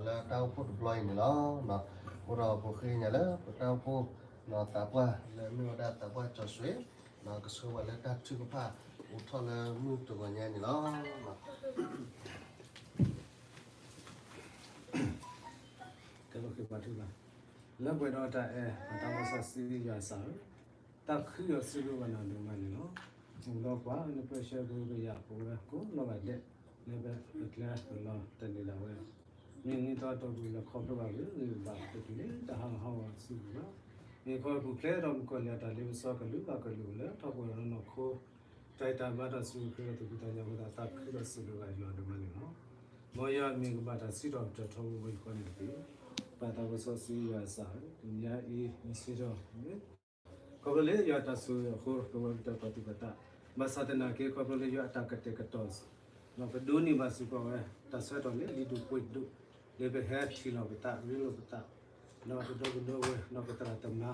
လၢတၢ်အိၣ်ဖှိၣ်တဘျီအံၤန့ၣ်လီၤ. အိၣ်ဒီးပဃ့ကညးလၢပတၢ်အိၣ်ဖှိၣ် သးပှၢ်လၢအမ့ၢ်ဝဲဒၣ်သးပှၢ်ကၠီၤစွ့ၤ ကဆှၢပှၤလၢတၢ်ထုကဖၣ် အိၣ်ထီၣ်လၢမုၢ်တဂီၤညါန့ၣ်လီၤ. ကဲ ပဃ့ဘါထုကဖၣ်, လၢပှဲၤဒီးတၢ်အဲၣ် ပတၢ်ကစီၣ်စံယွၤစၢ်ဧၢ, တၢ်ခုဒီးစံးဘျုးဘၣ်နၤဒိၣ်မးန့ၣ်လီၤ. အိၣ်ဒီးကွၢ် နပၢဆှၢပကယၤပဝဲကိးနီၢ်ဂၤဒဲး လၢပကျဲပလီၢ်တၢ်န့ၣ်ဒၣ်ဝဲ မ့ၢ်နံၣ်သီအတီၢ်ပူၤ လဲၤခီဖျိဘၣ်ဂ့ၤဂ့ၤဘၣ် ပတုၤလၢတၢ်ဟးဂီၤဟးဂီၤစုပူၤလီၤ. မ့ၢ်ခီပူၤဖျဲးဒီးမုၣ်ကီၤလံၢ်အတၢ်လ့ပစီကလုာ်ဘၣ်ကလုာ်လၢထီၣ်ပှဲၤဒီးနီၢ်ခိ တၢ်အံၤတၢ်ဘါတၢ်စူၤခရံာ်ဒီးသူၣ်ဖှံသးညီအဃိသတး တၢ်ခုဒီးစံးဘျုးဘၣ်ယွၤဒိၣ်မးန့ၣ်လီၤ. မ်ယွၤမ့ၢ်ကဘၣ်တၢ်စံးထီၣ်ပတြၢၤထီဘိဘိယူၢ်ဃီန့ၣ်တက့ၢ်. ပၢ်သးဝဲစီဆှံယွၤအစၢ်ဧၢ, တနံၤအံၤ ယစံးထီၣ် ခီဖျိလၢယွၤအတၢ်ဆိၣ်ဂ့ၤအဃိ ပဝဲပတၢ်ပာ်သူၣ်ပာ်သး, ဘၣ်ဆၣ်သနာ်က့ ခီဖျိလၢယွၤအတၢ်ကတဲာ်ကတီၤ ဒီးကဒိးန့ၢ်ဘၣ်စ့ၢ်ကီးဝဲ တၢ်ဆၢကတီၢ်လၢလံာ်ဒိၣ်ပှ့ၤဒိၣ် လၢပဟဲထံၣ်လိာ်ပသး ရ့လိာ်ပသး ဒီးပဒီပုၢ်ဝဲၢ် ဒီးပသရၣ်သမါ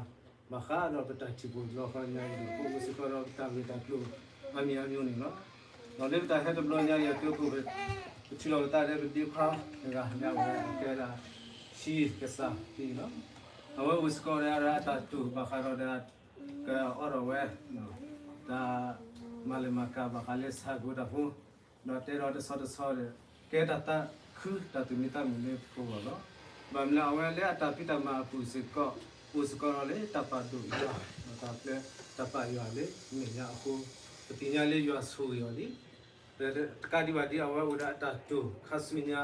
ဘၣ်ဃးဒီးပတၢ်ထံၣ်ဖိတဘျီဃီညါအံၤ ပအိၣ်မူစ့ၢ်ကီးဒီးပတၢ်ဂ့ၢ်တၢ်ကျိၤအါမံၤအါမံၤန့ၣ်လီၤ. ဒီးလၢပတၢ်ဟဲတဘျီညါအံၤအဖီခိၣ် ပထံၣ်လိာ်ပသးလၢပဒ့ခွါတဂၤညါဝဲ အကဲဒၣ် ဆံကစၢ်ဖံလီၤ. အဝဲအိၣ်စ့ၢ်ကီးဝဲဒၣ်တၢ်တိာ်ဘၣ်ဃးဒီး ကအိးထီၣ်ဝဲ တၢ်မၤလၢမၤကၤဘၣ်ဃးလၢဆၣ်ဖိတၢ်ဖိ ဒီးတဲဒီးတဆီတဆီဒီး ကဲတၢ်သးခုတၢ်သူၣ်မံသးမုာ်လၢပဃိဘၣ်လီၤ. ဘၣ်မနုၤအဝဲလၢအတၢ်ဖံးတၢ်မၤအပူၤစ့ၢ်ကီး အိၣ်စ့ၢ်ကီးဒီးလၢတၢ်ပာ်ဒိၣ်ယွၤ ဒီးတၢ်ပျဲ တၢ်ပာ်ယွၤလၢမဲာ်ညါအဃိ ပသ့ၣ်ညါလၢယွၤဆိၣ်ဂ့ၤအီၤလံ တကးဒံးဘၣ်ဒ်အဝဲအိၣ်ဒီးအတၢ်တိာ်ခါဆူညါ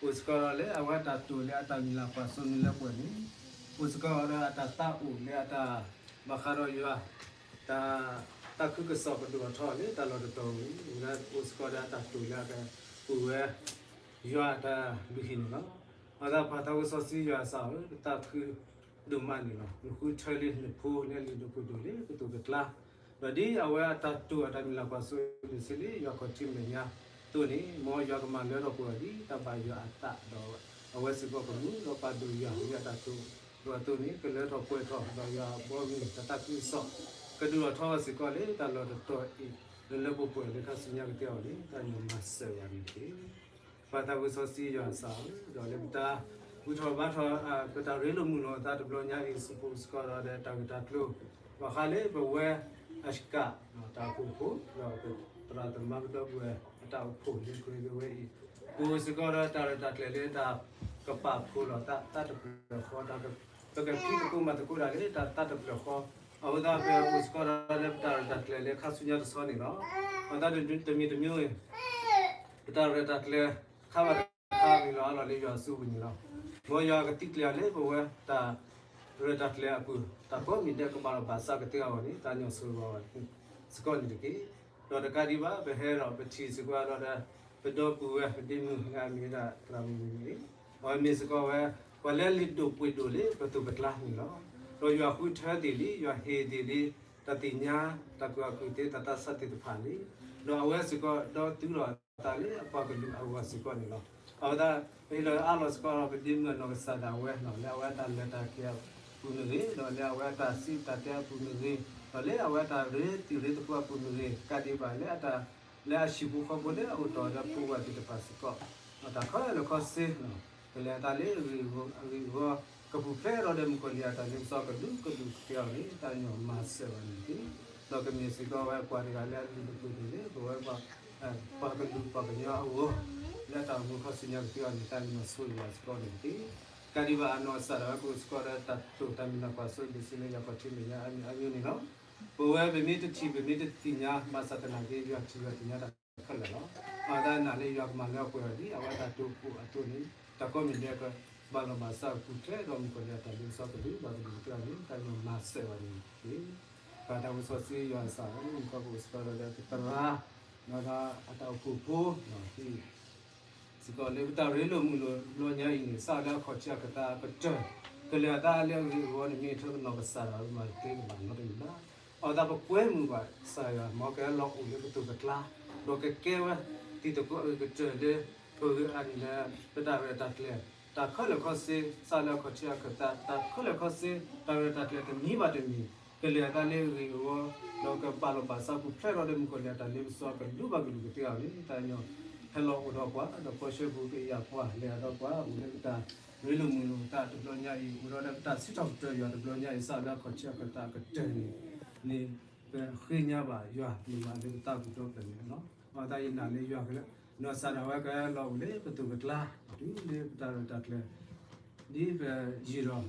အိၣ်စ့ၢ်ကီးဒီးလၢအဝဲအတၢ်တိာ်လၢအတၢ်မံၤလၢ်ကွၢ်စိမံၤလၢပှဲၤန့ၣ် အိၣ်စ့ၢ်ကီးဒီးအတၢ်သးအိၣ်လၢအတၢ် ဘၣ်ဃးဒီးယွၤ တၢ် တၢ်ခုကစီၣ်ကဒိၣ်ထီၣ်လၢတၢ်လီၢ်တတီၤဝံၤ အိၣ်စ့ၢ်ကီးဒီးအတၢ်တိာ်လၢအကပူၤဝဲ ယွၤအတၢ်လုၢ်ဟံၣ်န့ၣ်လီၤ. အဃိသတးပၢ်သးဝဲစီဆှံယွၤအစၢ်ဧၢ ပသးခုဒိၣ်မးန့ၣ်လီၤ. နဃုထၢလံနဖိလၢလံာ်ဒိၣ်ပှ့ၤဒိၣ်လၢကတိၤကကျါ ဒီးဒ်အဝဲအတၢ်တိာ်အတၢ်မံၤလၢ်ကွၢ်စိဒုးဆံလံ ယွၤခီၣ်ထံးမဲာ်ညါအသိးန့ၣ် မ်ယွၤကမၤလၢထီၣ်ပှဲၤအီၤဒ်တၢ်ဘၣ်ယွၤအသးဒီး အဝဲစ့ၢ်ကီးကမူဒီးပာ်ဒိၣ်ယွၤလၢအတၢ်တိာ်ဒိၣ်အသိးန့ၣ် ကလၢထီၣ်ပှဲၤထီၣ်ဒီးယွၤအဘီအမုၢ်တၢ်သးခုကစီၣ် ကဒိၣ်ထီၣ်ထီအီၤစ့ၢ်ကီးလၢတၢ်လီၢ်တတီၤအံၤ လၢလၢပှဲၤပှဲၤလၢခါဆူညါကတၢၢ်အီၤန့ၣ် တၢ်ညီမၤစၢၤယၤန့ၣ်တက့ၢ်. ပၢ်သးဝဲစီဆှံယွၤအစၢ်ဧၢ ဒီးလၢပတၢ်ဘူၣ်ထီၣ်ဘါထီၣ် ပတၢ်ရ့လိာ်မုာ်လိာ်အသးတဘျီညါအံၤ စံးဖိစ့ၢ်ကီးဒီးတၢ်ဂ့ၢ်တၢ်ကျိၤ ဘၣ်ဃးလၢပဝဲအစကၤ တၢ်အိၣ်ဖှိၣ်ဖိ ဒီးပသရၣ်သမါပဒီပုၢ်ဝဲၢ်အတၢ်အိၣ်ဖှိၣ်လၢပဝဲအံၤ ပအိၣ်စ့ၢ်ကီးဒီးတၢ်ရဲၣ်တၢ်ကျဲၤလၢတၢ်ကပာ်ဖှိၣ်လိာ်သးသးတဖျၢၣ်ဃီ ပကဖံးသကိးမၤသကိးတၢ်လၢတၢ်သးတဖျၢၣ်ဃီ အဃိသတးပအိၣ်စ့ၢ်ကီးဒီးလၢပတၢ်ရဲၣ်တၢ်ကျဲၤလၢခါဆူညါတဆီန့ၣ်လီၤ. အဃိသတးတမံၤတမံၤ ပတၢ်ရဲၣ်တၢ်ကျဲၤ ခါဘၣ်တခါမ့ၢ်လီၤအါလီၤလၢယွၤအစုပူၤန့ၣ်လီၤ. မ်ယွၤကသံကျဲၤအီၤလၢပဝဲတၢ်ရဲၣ်တၢ်ကျဲၤအပူၤ တၢ်ကိးမံၤဒဲးကဘၣ်လီၤဘၣ်စးကတၢၢ်အဂီၢ်န့ၣ် တၢ်ညီဆိၣ်ဂ့ၤဘၣ်စ့ၢ်ကီးန့ၣ်တက့ၢ်. ဒီးတကးဒံးဘၣ် ပဟဲဒီးပထံၣ်စ့ၢ်ကီးဒီး ပဒီပုၢ်ဝဲၢ်ပဒ့မုၣ်လၢအမ့ၢ်ဝဲဒၣ်သရၣ်မုၣ်မုၢ်န့ၣ် အဝဲမ့ၢ်စ့ၢ်ကီးဝဲ ပှၤလၢလံာ်ဒိၣ်ပှ့ၤဒိၣ်လၢပသိးပကျါန့ၣ်လီၤ. ဒီးယွၤဃုထၢသ့ၣ်လံ ယွၤဟ့ၣ်သ့ၣ်လံ တၢ်သ့ၣ်ညါ တၢ်ကူၣ်ဘၣ်ကူၣ်သ့ တၢ်သးစၢ်သ့ၣ်တဖၣ်လံ. ဒီးအဝဲစ့ၢ်ကီးဒီးသူလီၤအသးလၢအပှၤကလုာ်အဂီၢ်စ့ၢ်ကီးန့ၣ်လီၤ. အဃိသတး ပဟ့ၣ်လီၤအါလီၤစ့ၢ်ကီးဒီးပဒ့မုၣ်အနီၢ်ကစၢ်ဒၣ်ဝဲ လၢအဝဲအတၢ်လဲၤတၢ်က့ၤအပူၤမ့ၢ်ဂ့ၤ ဒီးလၢအဝဲအတၢ်စံးတၢ်တဲအပူၤမ့ၢ်ဂ့ၤ ဒီးလၢအဝဲအတၢ်ရ့တံၤရ့သကိးအပူၤမ့ၢ်ဂ့ၤ တကးဒံးဘၣ်လၢအတၢ် လၢအဟံၣ်ဖိဃီဖိလၢအအိၣ်တီၢ်ဒီးဖိဝဲသ့ၣ်တဖၣ်စ့ၢ်ကီး တၢ်ခဲလၢာ်ခဲဆ့ ကလဲၤအသးလၢအဂ့ၢ်အဂီၢ် ကပူၤဖျဲးဒီးဒီးမုၣ်ကီၤလံၢ်အတၢ်လ့ပစီကလုာ်ကဒူၣ်ကဒူၣ်ကတၢၢ်အီၤန့ၣ် တၢ်ညီမၤစၢၤဘၣ်န့ၣ်တက့ၢ်. ဒီးကမ့ၢ်စ့ၢ်ကီးဝဲပှၤတဂၤလၢအလုၢ်ဒိၣ်ပှ့ၤဒိၣ်လၢပဝဲပှၤ ပှၤကလုာ်ပှၤကညီအဂီၢ် လၢတၢ်အိၣ်မူခီဆူညါကတၢၢ်အီၤန့ၣ် တၢ်ညီဆိၣ်ဂ့ၤဘၣ်စ့ၢ်ကီးန့ၣ်တက့ၢ်. တကးဒံးဘၣ်အနီၢ်ကစၢ်ဒၣ်ဝဲကအိၣ်စ့ၢ်ကီးဒီးတၢ်တိာ်တၢ်မံၤလၢ်ကွၢ်စိဒုးဆံလၢယွၤခီၣ်ထံးမဲာ်ညါအါမံၤအါမံၤန့ၣ်လီၤ. ပဝဲပမ့ၢ်တထံၣ်ပမ့ၢ်တသ့ၣ်ညါ ဘၣ်ဆၣ်သနာ်က့ ယွၤထံၣ်ယွၤသ့ၣ်ညါတၢ်ခဲလၢာ်လီၤ. အဃိသတးနာ်လၢယွၤကမၤလၢပှဲၤအီၤဒ် အဝဲတၢ်တိာ်ပူၤအသိးန့ၣ် တၢ်ကိးမံၤဒဲးကဘၣ်လီၤဘၣ်စးပူၤဖျဲးဒီးမုၣ်ကီၤလံၢ်အတၢ်လ့ပစီကလုာ်ကဒူၣ်ကတၢၢ်အီၤန့ၣ် တၢ်ညီမၤစၢၤဘၣ်န့ၣ်တက့ၢ်. ပၢ်သးဝဲစီဆှံယွၤအစၢ်ဧၢ မုၢ်ကီၢ်ပအိၣ်စ့ၢ်ကီးဒီးလၢပသရၣ် ဒီးအတၢ်အိၣ်ဖှိၣ်ဖိ စ့ၢ်ကီးလၢပတၢ်ရ့လိာ်မုာ်လိာ်တဘျီညါအံၤန့ၣ် စးလၢအခီၣ်ထံးအကတၢၢ် ကတၢၢ် ကလဲၤအသးလၢအဂ့ၢ်အဂီၢ်န့ၣ် မ့ၢ်အထၢကနီၢ်ကစၢ်ဒၣ်ဝဲမၤတသ့ကဘၣ်နီတမံၤဘၣ်. အဃိသတးပကွဲမုာ်ဘၣ်ကစၢ်ယွၤ မ်ကလီၤအိၣ်လၢပသိးပကျါ ဒီးကကဲဝဲတံၤသကိးအဂ့ၤကတၢၢ်လၢ ပဂ့ၢ်အါန့ၣ်လၢ ပတၢ်ရဲၣ်တၢ်ကျဲၤ တၢ်ခဲလၢာ်ခဲဆ့ စးလၢအခီၣ်ထံးအကတၢၢ် တၢ်ခဲလၢာ်ခဲဆ့ တၢ်ရဲၣ်တၢ်ကျဲၤတမံၤဘၣ်တမံၤ ကလဲၤအသးလၢအဂ့ၢ်အဂီၢ် ဒီးကဘၣ်လီၤဘၣ်စးပူၤဖျဲးဒီးလၢမုၣ်ကီၤလံၢ်အတၢ်လ့ပစီကလုာ်ဘၣ်ကလုာ်ကတၢၢ်အီၤန့ၣ် တၢ်ညီ ဟဲလီၤအိၣ်ဒီးပှၤ ဒီးပၢဆှၢပူၤကယာ်ပှၤ လဲၤဒီးပှၤ အိၣ်လၢပတၢ်ရ့လိာ်မုာ်လိာ်တၢ်တဘျီညါအံၤ အိၣ်ဒီးပတၢ်စံးထီၣ်ပတြၢၤယွၤတဘျီညါအံၤ စးလၢအခီၣ်ထံးအခီၣ်တၢ်ကတၢၢ်န့ၣ် န့ၣ် ပဃ့ညါဘၣ်ယွၤ မ့ၢ်မးလၢပသးပူၤဒီဖျၢၣ်န့ၣ်လီၤ. အတၢ်ယနာ်လၢယွၤကလၢ နီၢ်စၢ်ဒၣ်ဝဲကလီၤအိၣ်လၢပသိးပကျါ တုၤလၢပတၢ်ရဲၣ်တၢ်ကျဲၤ ဒ်ပယံာ်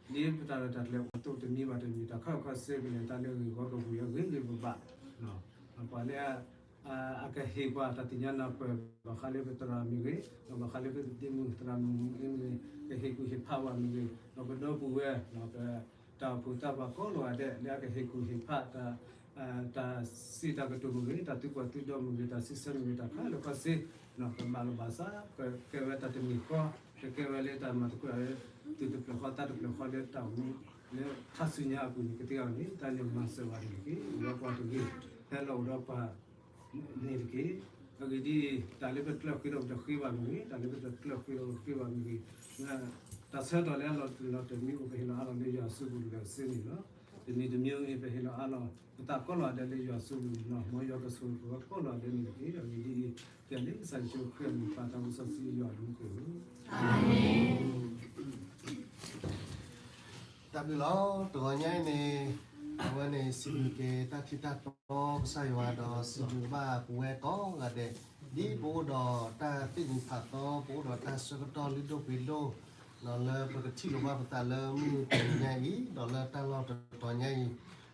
ဒီး ဒ်ပတၢ်ရဲၣ်တၢ်ကျဲၤအိၣ်သိးတမံၤဘၣ်တမံၤ တၢ်ခီၣ်ခီၣ်စ့ကလဲၤတၢ်လၢဂ့ၢ်ဂီၢ်ကပူၤ အဂ့ၤဂ့ၤဘၣ်ဘၣ် ပှၤလၢ အကဟ့ၣ်ပှၤတၢ်သ့ၣ်ညါနၢ်ပၢၢ် ဘၣ်ဃးလၢပသရၣ်မ့ၢ်ဂ့ၤ ဒီးဘၣ်ဃးလၢပသဒ့မုၣ်သရၣ်မုၣ်မ့ၢ်ဂ့ၤ ကဟ့ၣ်ကူၣ်ဟ့ၣ်ဖးဝဲမ့ၢ်ဂ့ၤ ဒီးပဒီပုၢ်ဝဲၢ် ပတၢ်အိၣ်ဖှိၣ်သးပှၢ်ကိးလီၤဂာ်ဒဲး လၢအကဟ့ၣ်ကူၣ်ဟ့ၣ်ဖး တၢ်စံးတၢ်ကတိၤမ့ၢ်ဂ့ၤ တၢ်သုပှၤသုဒီမ့ၢ်ဂ့ၤ တၢ်စံးဆၢမ့ၢ်ဂ့ၤ တၢ်ခါလၢခီစ့ ကဘၣ်လီၤဘၣ်စး ကကဲဝဲတၢ်တမံၤဃီ ကကဲဝဲလၢတၢ်မၤသကိး သူၣ်တဖျၢၣ်ဃီသးတဖျၢၣ်ဃီလၢတၢ်အိၣ်မူ လၢထါဆူညါအပူၤန့ၣ် ကသ့အီၤန့ၣ် တၢ်န့ၣ်မၤစၢၤဝဲန့ၣ်တက့ၢ် အိၣ်ဒီးပှၤတဂ့ၤ ဟဲလီၤအိၣ်ဒီးပှၤ န့ၣ်တက့ၢ်. အဂ့ၢ်ဒ်အံၤ တၢ်လၢပတကျၢၢ်ဃ့ဒီးပတဃ့ဘၣ်မ့ၢ်ဂ့ၤ တၢ်လၢပတကျၢၢ်ဃ့ဒီးပဃ့ဘၣ်မ့ၢ်ဂ့ၤ တၢ်ဆၢကတီၢ်လၢအလီၤတံၢ်လီၤတမံၤအိၣ် ပဟ့ၣ်လီၤအါလီၤလၢယွၤစုပူၤတဂၤစ့န့ၣ်လီၤ. တမံၤတမံၤအံၤ ပဟ့ၣ်လီၤအါလီၤ ပသးကိးလီၤဒဲးလၢယွၤစုပူၤန့ၣ်လီၤ. မ်ယွၤကဆိၣ်ဂ့ၤပှၤကိးလီၤဒဲးန့ၣ်တက့ၢ်. အဂ့ၢ်ဒ်အံၤ ကဲလၢကစၢ်ယ့ၣ်ၡူးခရံာ်အမံၤ ပၢ်သးစီဆှံယွၤအမံၤန့ၣ် တၢ်ဘျုးလီၤ. တဂီၤညါအံၤန့ၣ် အဝဲန့ၣ် စံးဘျုးက့ၤတၢ်ထံၣ်တၢ်တီကစၢ်ယွၤဒီး စံးဘျုးဘၣ်ပဝဲကိးဂၤဒဲး ဒ်ပအိၣ်ဒီးတၢ်သ့ၣ်နံၤဖးသီ ပအိၣ်ဒီးတၢ်ဆၢကတီၢ်လုၢ်ဒိၣ်ပှ့ၤဒိၣ် ဒီးလၢပကထံၣ်လိာ်ဘၣ်ပသးလၢမုၢ်တနံၤညါအံၤ ဒီးလၢတၢ်လီၢ်တတီၤညါ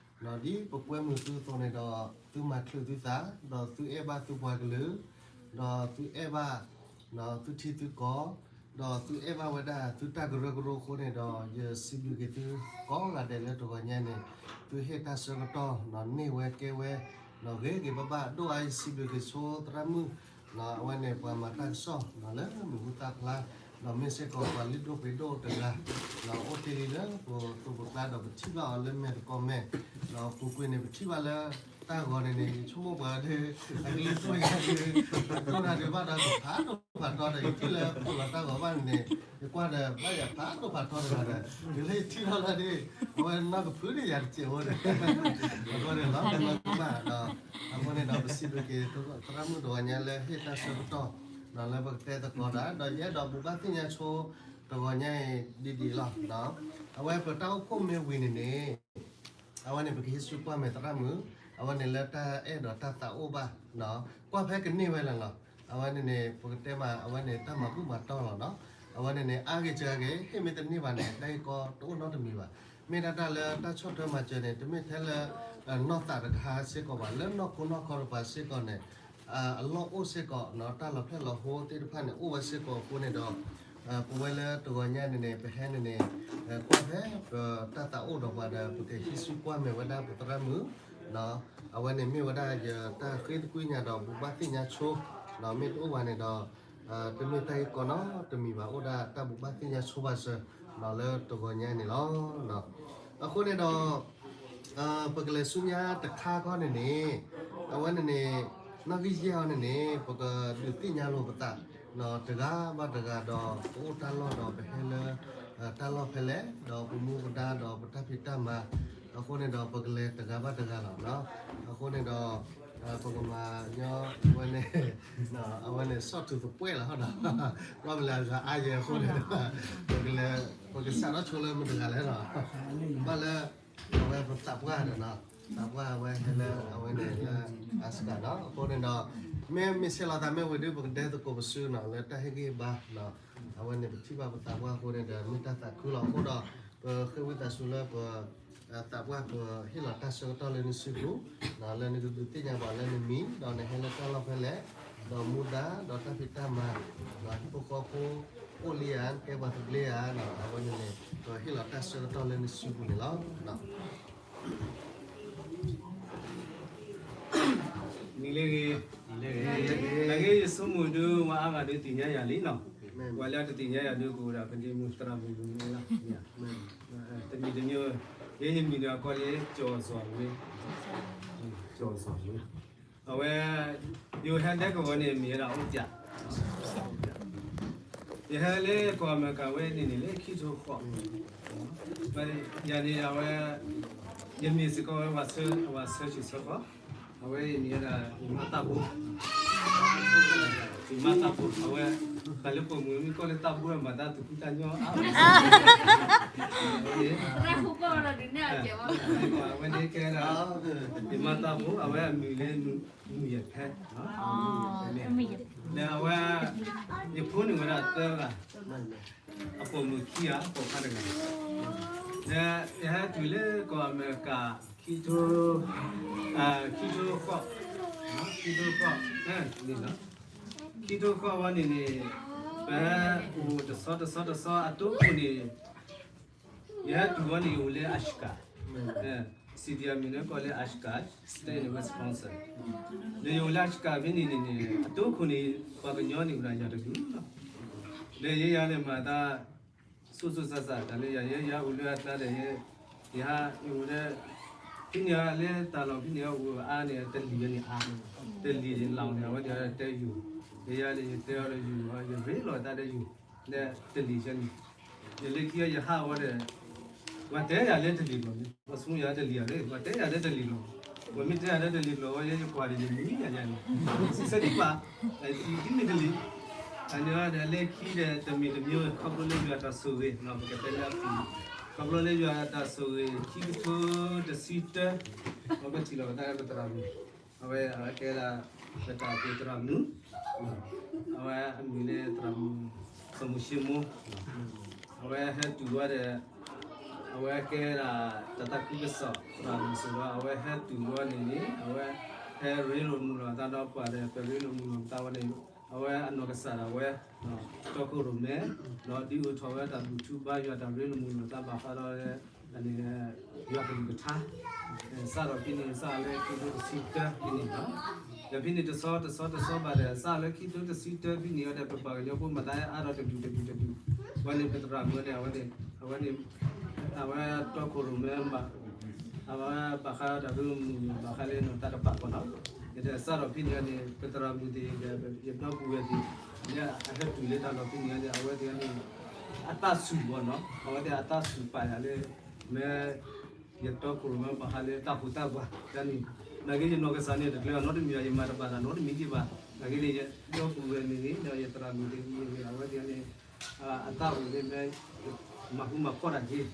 အံၤ ဒီးဒ်ပကွဲမုာ်သုအသိးန့ၣ်ဒီး သုမၤချုးသုသး ဒီးသုအဲၣ်ဘၣ်သုပှၤကလုာ် ဒီးသုအဲၣ်ဘၣ် သုထံသုကီၢ် ဒီးသုအဲၣ်ဘၣ်ဝဲဒၣ်သုတၢ်ကရၢကရိအဃိန့ၣ်ဒီး ယစံးဘျုးက့ၤသုကိးဂၤဒဲးလၢတဂီၤညါန့ၣ် သုဟ့ၣ်တၢ်ဆၢကတီၢ် န့ၢ်ဝဲကဲဝဲ ဂ့ၤဂ့ၤဘၣ်ဘၣ် ဒိၣ်အါယစံးဘျုးက့ၤဆိသရၣ်မုၣ် အဝဲန့ၣ် ပှၤမၤတၢ်ကစီၣ် လၢမုၢ်ဟူသၣ်ဖျါ ဒီးမ့ၢ်စ့ၢ်ကီးပှၤလုၢ်ဒိၣ်ပှ့ၤဒိၣ်တဂၤ ဒီးအိၣ်တ့ၢ်လံလၢပသိးပကျါဒီးပထံၣ်ဘၣ်အီၤလၢမဲာ်သကိးမဲာ် ဒီးပူၤကွံာ်န့ၣ် ပထံၣ်ဘၣ်လၢတၢ်ဂီၤန့ၣ်န့ၣ် ယဆိကမိၣ်ပှၤဒီး အကလုၢ်ဒိၣ်ယၤဒီး ဒိၣ်တၢ်ဒုးဘၣ်ဒီးဖးဒိၣ်ဖးထီဒီး ယထံၣ်လၢခိၣ်လီၤတၢ်ဂီၤဘၣ်န့ၣ်န့ၣ် ယကွၢ်ဒီးဘၣ်ယၤဖးဒိၣ်ဖးထီတဂၤဒီး တုၤလၢယထံၣ်ထီၣ်လၢဒ် အဝဲနီၢ်ကဖုန့ၣ်ယၤတစဲးဖိဒီး အဃိန့ၣ်လီၤ ပနီၢ်ကမၣ်ဒီး အဃိန့ၣ်ဒီး ပစံးဘျုးက့ၤ သရၣ်မုၣ်တဂီၤညါလၢဟ့ၣ်တၢ်ဆၢကတီၢ် လၢပကတဲသကိးတၢ် ဒီးယအဲၣ်ဒိးဘိးဘၣ်သ့ၣ်ညါဆိ တဂီၤညါအံၤဒ်ဒ်လီၤ. အဝဲပတၢ်အိၣ်ဖှိၣ်မ့ၢ်ဝံၤန့ၣ်န့ၣ် အဝဲန့ၣ်ပကဟ့ၣ်ဆူကွၢ်မဲာ်သရၣ်မုၣ် အဝဲန့ၣ်လၢတၢ်အဲၣ်ဒိးတၢ်သးအိၣ်ဘၣ် ကွၢ်ဖဲကန့ၢ်ဝဲလၢာ်လီၤ. အဝဲန့ၣ်န့ၣ် ပကတဲမး အဝဲန့ၣ်တၢ်မၤဘူၣ်မၤတီၢ်လီၤနီၤ. အဝဲန့ၣ်န့ၣ် အါဂ့ၤစှၤဂ့ၤ ဟ့ၣ်မ့ၢ်တန့ၢ်ဘၣ်န့ၣ် တၢ်ဂ့ၢ်ကီတအိၣ်နီတမံၤဘၣ်. မ့ၢ်ဒၣ်တၢ်လၢတၢ်ဆီၣ်ထွဲမၤစၢၤန့ၣ် တမ့ၢ်ထဲလၢ နီၢ်သးတခါစ့ၢ်ကီးဘၣ် လၢနီၢ်ခိနီၢ်ခီတပၤစ့ၢ်ကီးန့ၣ် အလီၢ်အိၣ်စ့ၢ်ကီး တၢ်လီၤဖျဲၣ်လီၤဟိသ့ၣ်တဖၣ်န့ၣ် အိၣ်ဝဲစ့ၢ်ကီးအဃိန့ၣ်ဒီး ပဝဲလၢတဂီၤညါန့ၣ်န့ၣ် ပဟဲန့ၣ်န့ၣ် ကွၢ်ဖဲပတၢ်သးအိၣ်ဒီးပှၤဒီး ပကဟ့ၣ်ဆူကွၢ်မဲာ်ဝဲဒၣ်ပသရၣ်မုၣ် အဝဲန့ၣ်မ့ၢ်ဝဲဒၣ်ယတၢ်ဃ့သကွံာ်ညါဒီးဘိးဘၣ်သ့ၣ်ညါဆိ မ့ၢ်တအိၣ်ဘၣ်န့ၣ်ဒီး တမ့ၢ်တၢ်ဂ့ၢ်ကီနီတမံၤဘၣ် အိၣ်ဒၣ်တၢ်ဘိးဘၣ်သ့ၣ်ညါဆိဘၣ်စၢၤ လၢတဂီၤညါန့ၣ်လီၤ. အဃိန့ၣ်ဒီး ပကလဲၤဆူညါတခါခီန့ၣ်န့ၣ် အဝဲန့ၣ်န့ၣ် နီၣ်ဂံၢ်ယဲၢ်အံၤန့ၣ်န့ၣ် ပကဒုးသ့ၣ်ညါလိာ်ပသး တဂၤဘၣ်တဂၤဒီး ပအိၣ်တၢ်လီၢ်ဒီးပဟဲလၢ တၢ်လီၢ်ဖဲလဲၣ် ဒီးပမူပဒါဒီးပတၢ်ဖံးတၢ်မၤ အဃိန့ၣ်ဒီး ပကလဲၤတဂၤဘၣ်တဂၤလီၤ. အဃိန့ၣ်ဒီး ပကမၤညီဝဲန့ၣ် အဝဲန့ၣ် ဆီၣ်ထူသပှဲၢ်လီၤဒီး ဘၣ်မနုၤလဲၣ် အဂၤအါယဲၢ်အဃိန့ၣ်ဒီး ပကလဲၤ ပကစးထီၣ်ဆိလၢမတၤတဂၤလဲၣ်ဒီး ဘၣ်လၢ အဝဲပသးပှၢ်ဒီး သးပှၢ်အဝဲဟဲလၢအဝဲန့ၣ်လၢ အါစကၤဒီး အဃိန့ၣ်ဒီး မ့ၢ်မ့ၢ်ဆဲးလီၤသးမ့ၢ်ဝံၤဒီး ပကဒဲသကိးပစုနီၤ လၢတၢ်ဟ့ၣ်ဂံၢ်ဟ့ၣ်ဘါ အဝဲန့ၣ်ပထံၣ်ဘၣ်ပသးပှၢ်အဃိန့ၣ်ဒီး မ့ၢ်တၢ်သးခုလီၤအဃိဒီး ပဃ့ဝံသးစူၤလၢပ သးပှၢ်ပဟ့ၣ်လီၤတၢ်ဆၢကတီၢ်လၢနစုပူၤ လၢနကဒုးသ့ၣ်ညါပှၤလၢနမံၤ ဒီးနဟဲလၢတၢ်လီၢ်ဖဲလဲၣ် ဒီးမူဒါ ဒီးတၢ်ဖံးတၢ်မၤ ဟံၣ်ဖိဃီဖိ အိၣ်လံဧါ ကဲပှၤသဘျ့ဧါ အဝဲန့ၣ်န့ၣ် ပဟ့ၣ်လီၤတၢ်ဆၢကတီၢ်လၢနစုပူၤန့ၣ်လီၤ. နံၤလၢဂ့ၤ, နဂ့ၤယဆိကမိၣ်ဒုး ဝဲအါဂၤဒုးသ့ၣ်ညါယၤလံနီၤ, ပှၤလၢတသ့ၣ်ညါယၤဒုးကအိၣ်ဒၣ် ပဒ့မုၣ်သရၣ်မုၣ်မုၣ်လၢ တမံၤတမံၤ, ယဲယမံၤဒီးအကိးလၢ ကၠီၤစီၤဝ့, ကၠီၤစီၤဝ့, အဝဲ ယိၤဟဲဒဲကဝီၤန့ၣ် မ့ၢ်ဝဲဒၣ်အိၣ်ပၠး, ယဟဲလၢကီၢ်အမဲရကၤဝဲန့ၣ်န့ၣ် လၢခံထိဃီ, ယၤန့ၣ်အဝဲ ယမ့ၢ်စ့ၢ်ကီးဝဲ ပှၤဆၢဆံဆၢဃီ, အဝဲအံၤမ့ၢ်ဝဲဒၣ် ယမါတၢ်ဖိ ယမါသးဖိအဝဲ, တၢ်လၢပိာ်မုၣ်မ့ၢ်ကီၢ်လၢသးဘိမၤတၢ်သူၣ်ဖှံသးညီအါ, အဝဲန့ၣ်ကဲဒၣ်, ယမါသးဖိ အဝဲအမံၤလၢမုၢ်ယဲၢ်ဖဲ, ဒီးအဝဲ, ယဖိန့ၢ်ဝဲဒၣ်သၢဂၤ, အပိာ်မုၣ်ခံဂၤ ပိာ်ခွါတဂၤ, ဒီးယဟဲတုၤလၢကီၢ်အမဲရကၤ ခံထိ, ခံထိဃီ, ခံထိဃီ, န့ၣ်လီၤ. ခံထိဃီဝဲန့ၣ်န့ၣ်, ပဟဲအိၣ်တဆီတဆီတဆီအတိခိၣ်န့ၣ်, ယဟဲတုၤဝဲန့ၣ် ယအိၣ်လၢ Oshkosh, city အမံၤန့ၣ်ကိးလၢ Oshkosh, state န့ၣ် Wisconsin, ဒီးယအိၣ်လၢ Oshkosh ဖဲန့ၣ်န့ၣ်န့ၣ် အတိခိၣ်န့ၣ် ပှၤကညီန့ၣ်အိၣ်ဒၣ်ယၤတဒူၣ်လီၤ. ဒီးယဲယၤန့ၣ်မၤတၢ် ဆိၣ်ဆိၣ်ဆးဆး တၢ်လၢယၤ ယဲယၤအိၣ်လၢအကျါဒီး ယဟးအိၣ်ဒီး, ဖဲန့ၣ်လၢတၢ်လီၢ်ဖဲန့ၣ်အိၣ်အါန့ၣ် တလံၤဝဲန့ၣ်အါ, တလံၤန့ၣ်လီၤန့ၣ် အဝဲသ့ၣ်တဲယိာ်, ယဲယၤန့ၣ် ယတဲအီၤဒီးယိာ်, ယရ့လိာ်တၢ်ဒီးယိာ်, ဒီးတလံၤန့ၣ်, ယလၢခံအီၤယဟးဝဲဒီး ပှၤတဲယၤလၢတလံၤလီၤ, ပှၤဆိယၤတလံၤဧါ, ပှၤတဲယၤလၢတလံၤလီၤ, ပှၤမ့ၢ်တဲယၤလၢတလံၤလီၤ ယဲယကွၢ်ဒီးယမံၤယၤယၤန့ၣ်, စဲဒ်ပှၤ, ဒ်မ့ၢ်တလံၤ, အန့ၣ်ဒီးလၢခံဒီးတမံၤတမံၤ ခီဖျိလၢယွၤတၢ်ဆိၣ်ဂ့ၤ ပကတဲလၢအပူၤ, ခီဖျိလၢယွၤတၢ်ဆိၣ်ဂ့ၤ ခံကထိတဆံတၢ, ပထံၣ်လိာ်ပသးလၢပသရၣ်မုၣ်, အဝဲအကဲဒၣ် ပတၢ်အိၣ်ဖှိၣ်သရၣ်မုၣ်, အဝဲအမံၤလၢသရၣ်မုၣ် စီၤမုၢ်ၡ့မိၢ်, အဝဲဟဲတုၤဝဲဒီး အဝဲကဲဒၣ်တၢ်သးခုကစီၣ်သရၣ်မုၣ်စ့ၢ်ကီး, အဝဲဟဲတုၤဝဲန့ၣ်န့ၣ် အဝဲဟဲရ့လိာ်မုာ်လိာ်အသးဒီးပှၤဒီး ပရ့လိာ်မုာ်လိာ်ပသးဝဲန့ၣ်, အဝဲအနီၢ်ကစၢ်ဒၣ်ဝဲ တီခိၣ်ရိၣ်မဲ, ဒီးဒုးအိၣ်ထီၣ်ဝဲတၢ်ဘူၣ်ထူဘါယွၤ တၢ်ရ့လိာ်မုာ်လိာ်သးဘၣ်ဃးဒီး ယွၤကလုၢ်ကထါ, စးထီၣ်ဖဲန့ၣ် စးလၢခံကထိတဆံတၢဖဲန့ၣ်လီၤ. ဒီးဖဲန့ၣ်တဆီတဆီတဆီဘၣ်ဒီး စးလၢခံကထိတဆံတၢဖဲန့ၣ်ဒီး ပပှၤကညီဖိမၤသးအါထီၣ်တဒူၣ်တဒူၣ်တဒူၣ်, ဝဲန့ၣ်ပသရၣ်မုၣ်န့ၣ် အဝဲန့ၣ်, အဝဲန့ၣ်, အဝဲတီခိၣ်ရိၣ်မဲမး, အဝဲဘၣ်ဃးတၢ်ရ့လိာ်မုာ်လိာ်ဘၣ်ဃးလၢနီၢ်တၢ်တဖၣ်ပှၤနီၤ, ဒီးစးထီၣ်ဖဲန့ၣ်န့ၣ် ပသရၣ်မုၣ်သ့ၣ်ဒီး ယဒီပုၢ်ဝဲၢ်သ့ၣ်, လၢအဟဲတုၤလၢတၢ်လီၢ်ဖဲန့ၣ်န့ၣ် အဝဲသ့ၣ်န့ၣ် အသးဆူၣ်ဘၣ်နီၤ, အဝဲသ့ၣ်အသးဆူၣ်ပာ်ယၤလၢ မ့ၢ် ယတီခိၣ်ရိၣ်မဲဘၣ်ဃးလၢတၢ်ဟူးတၢ်ဂဲၤန့ၣ်, နာ်က့ယနီၢ်ကစၢ်န့ၣ် တကျဲၤအီၤနီတမံၤဘၣ်, ယမၤတဘၣ်တၢ်နီတမံၤဒံးဘၣ်, နာ်က့န့ၣ် ယဒီပုၢ်ဝဲၢ်မ့ၢ်ဂ့ၤ ဒီးယသရၣ်မုၣ်သ့ၣ်မ့ၢ်ဂ့ၤ အဝဲသ့ၣ်န့ၣ် အသးအိၣ်လၢမ့ၢ် မၤဃူမၤဖိးတၢ်က့ၤ,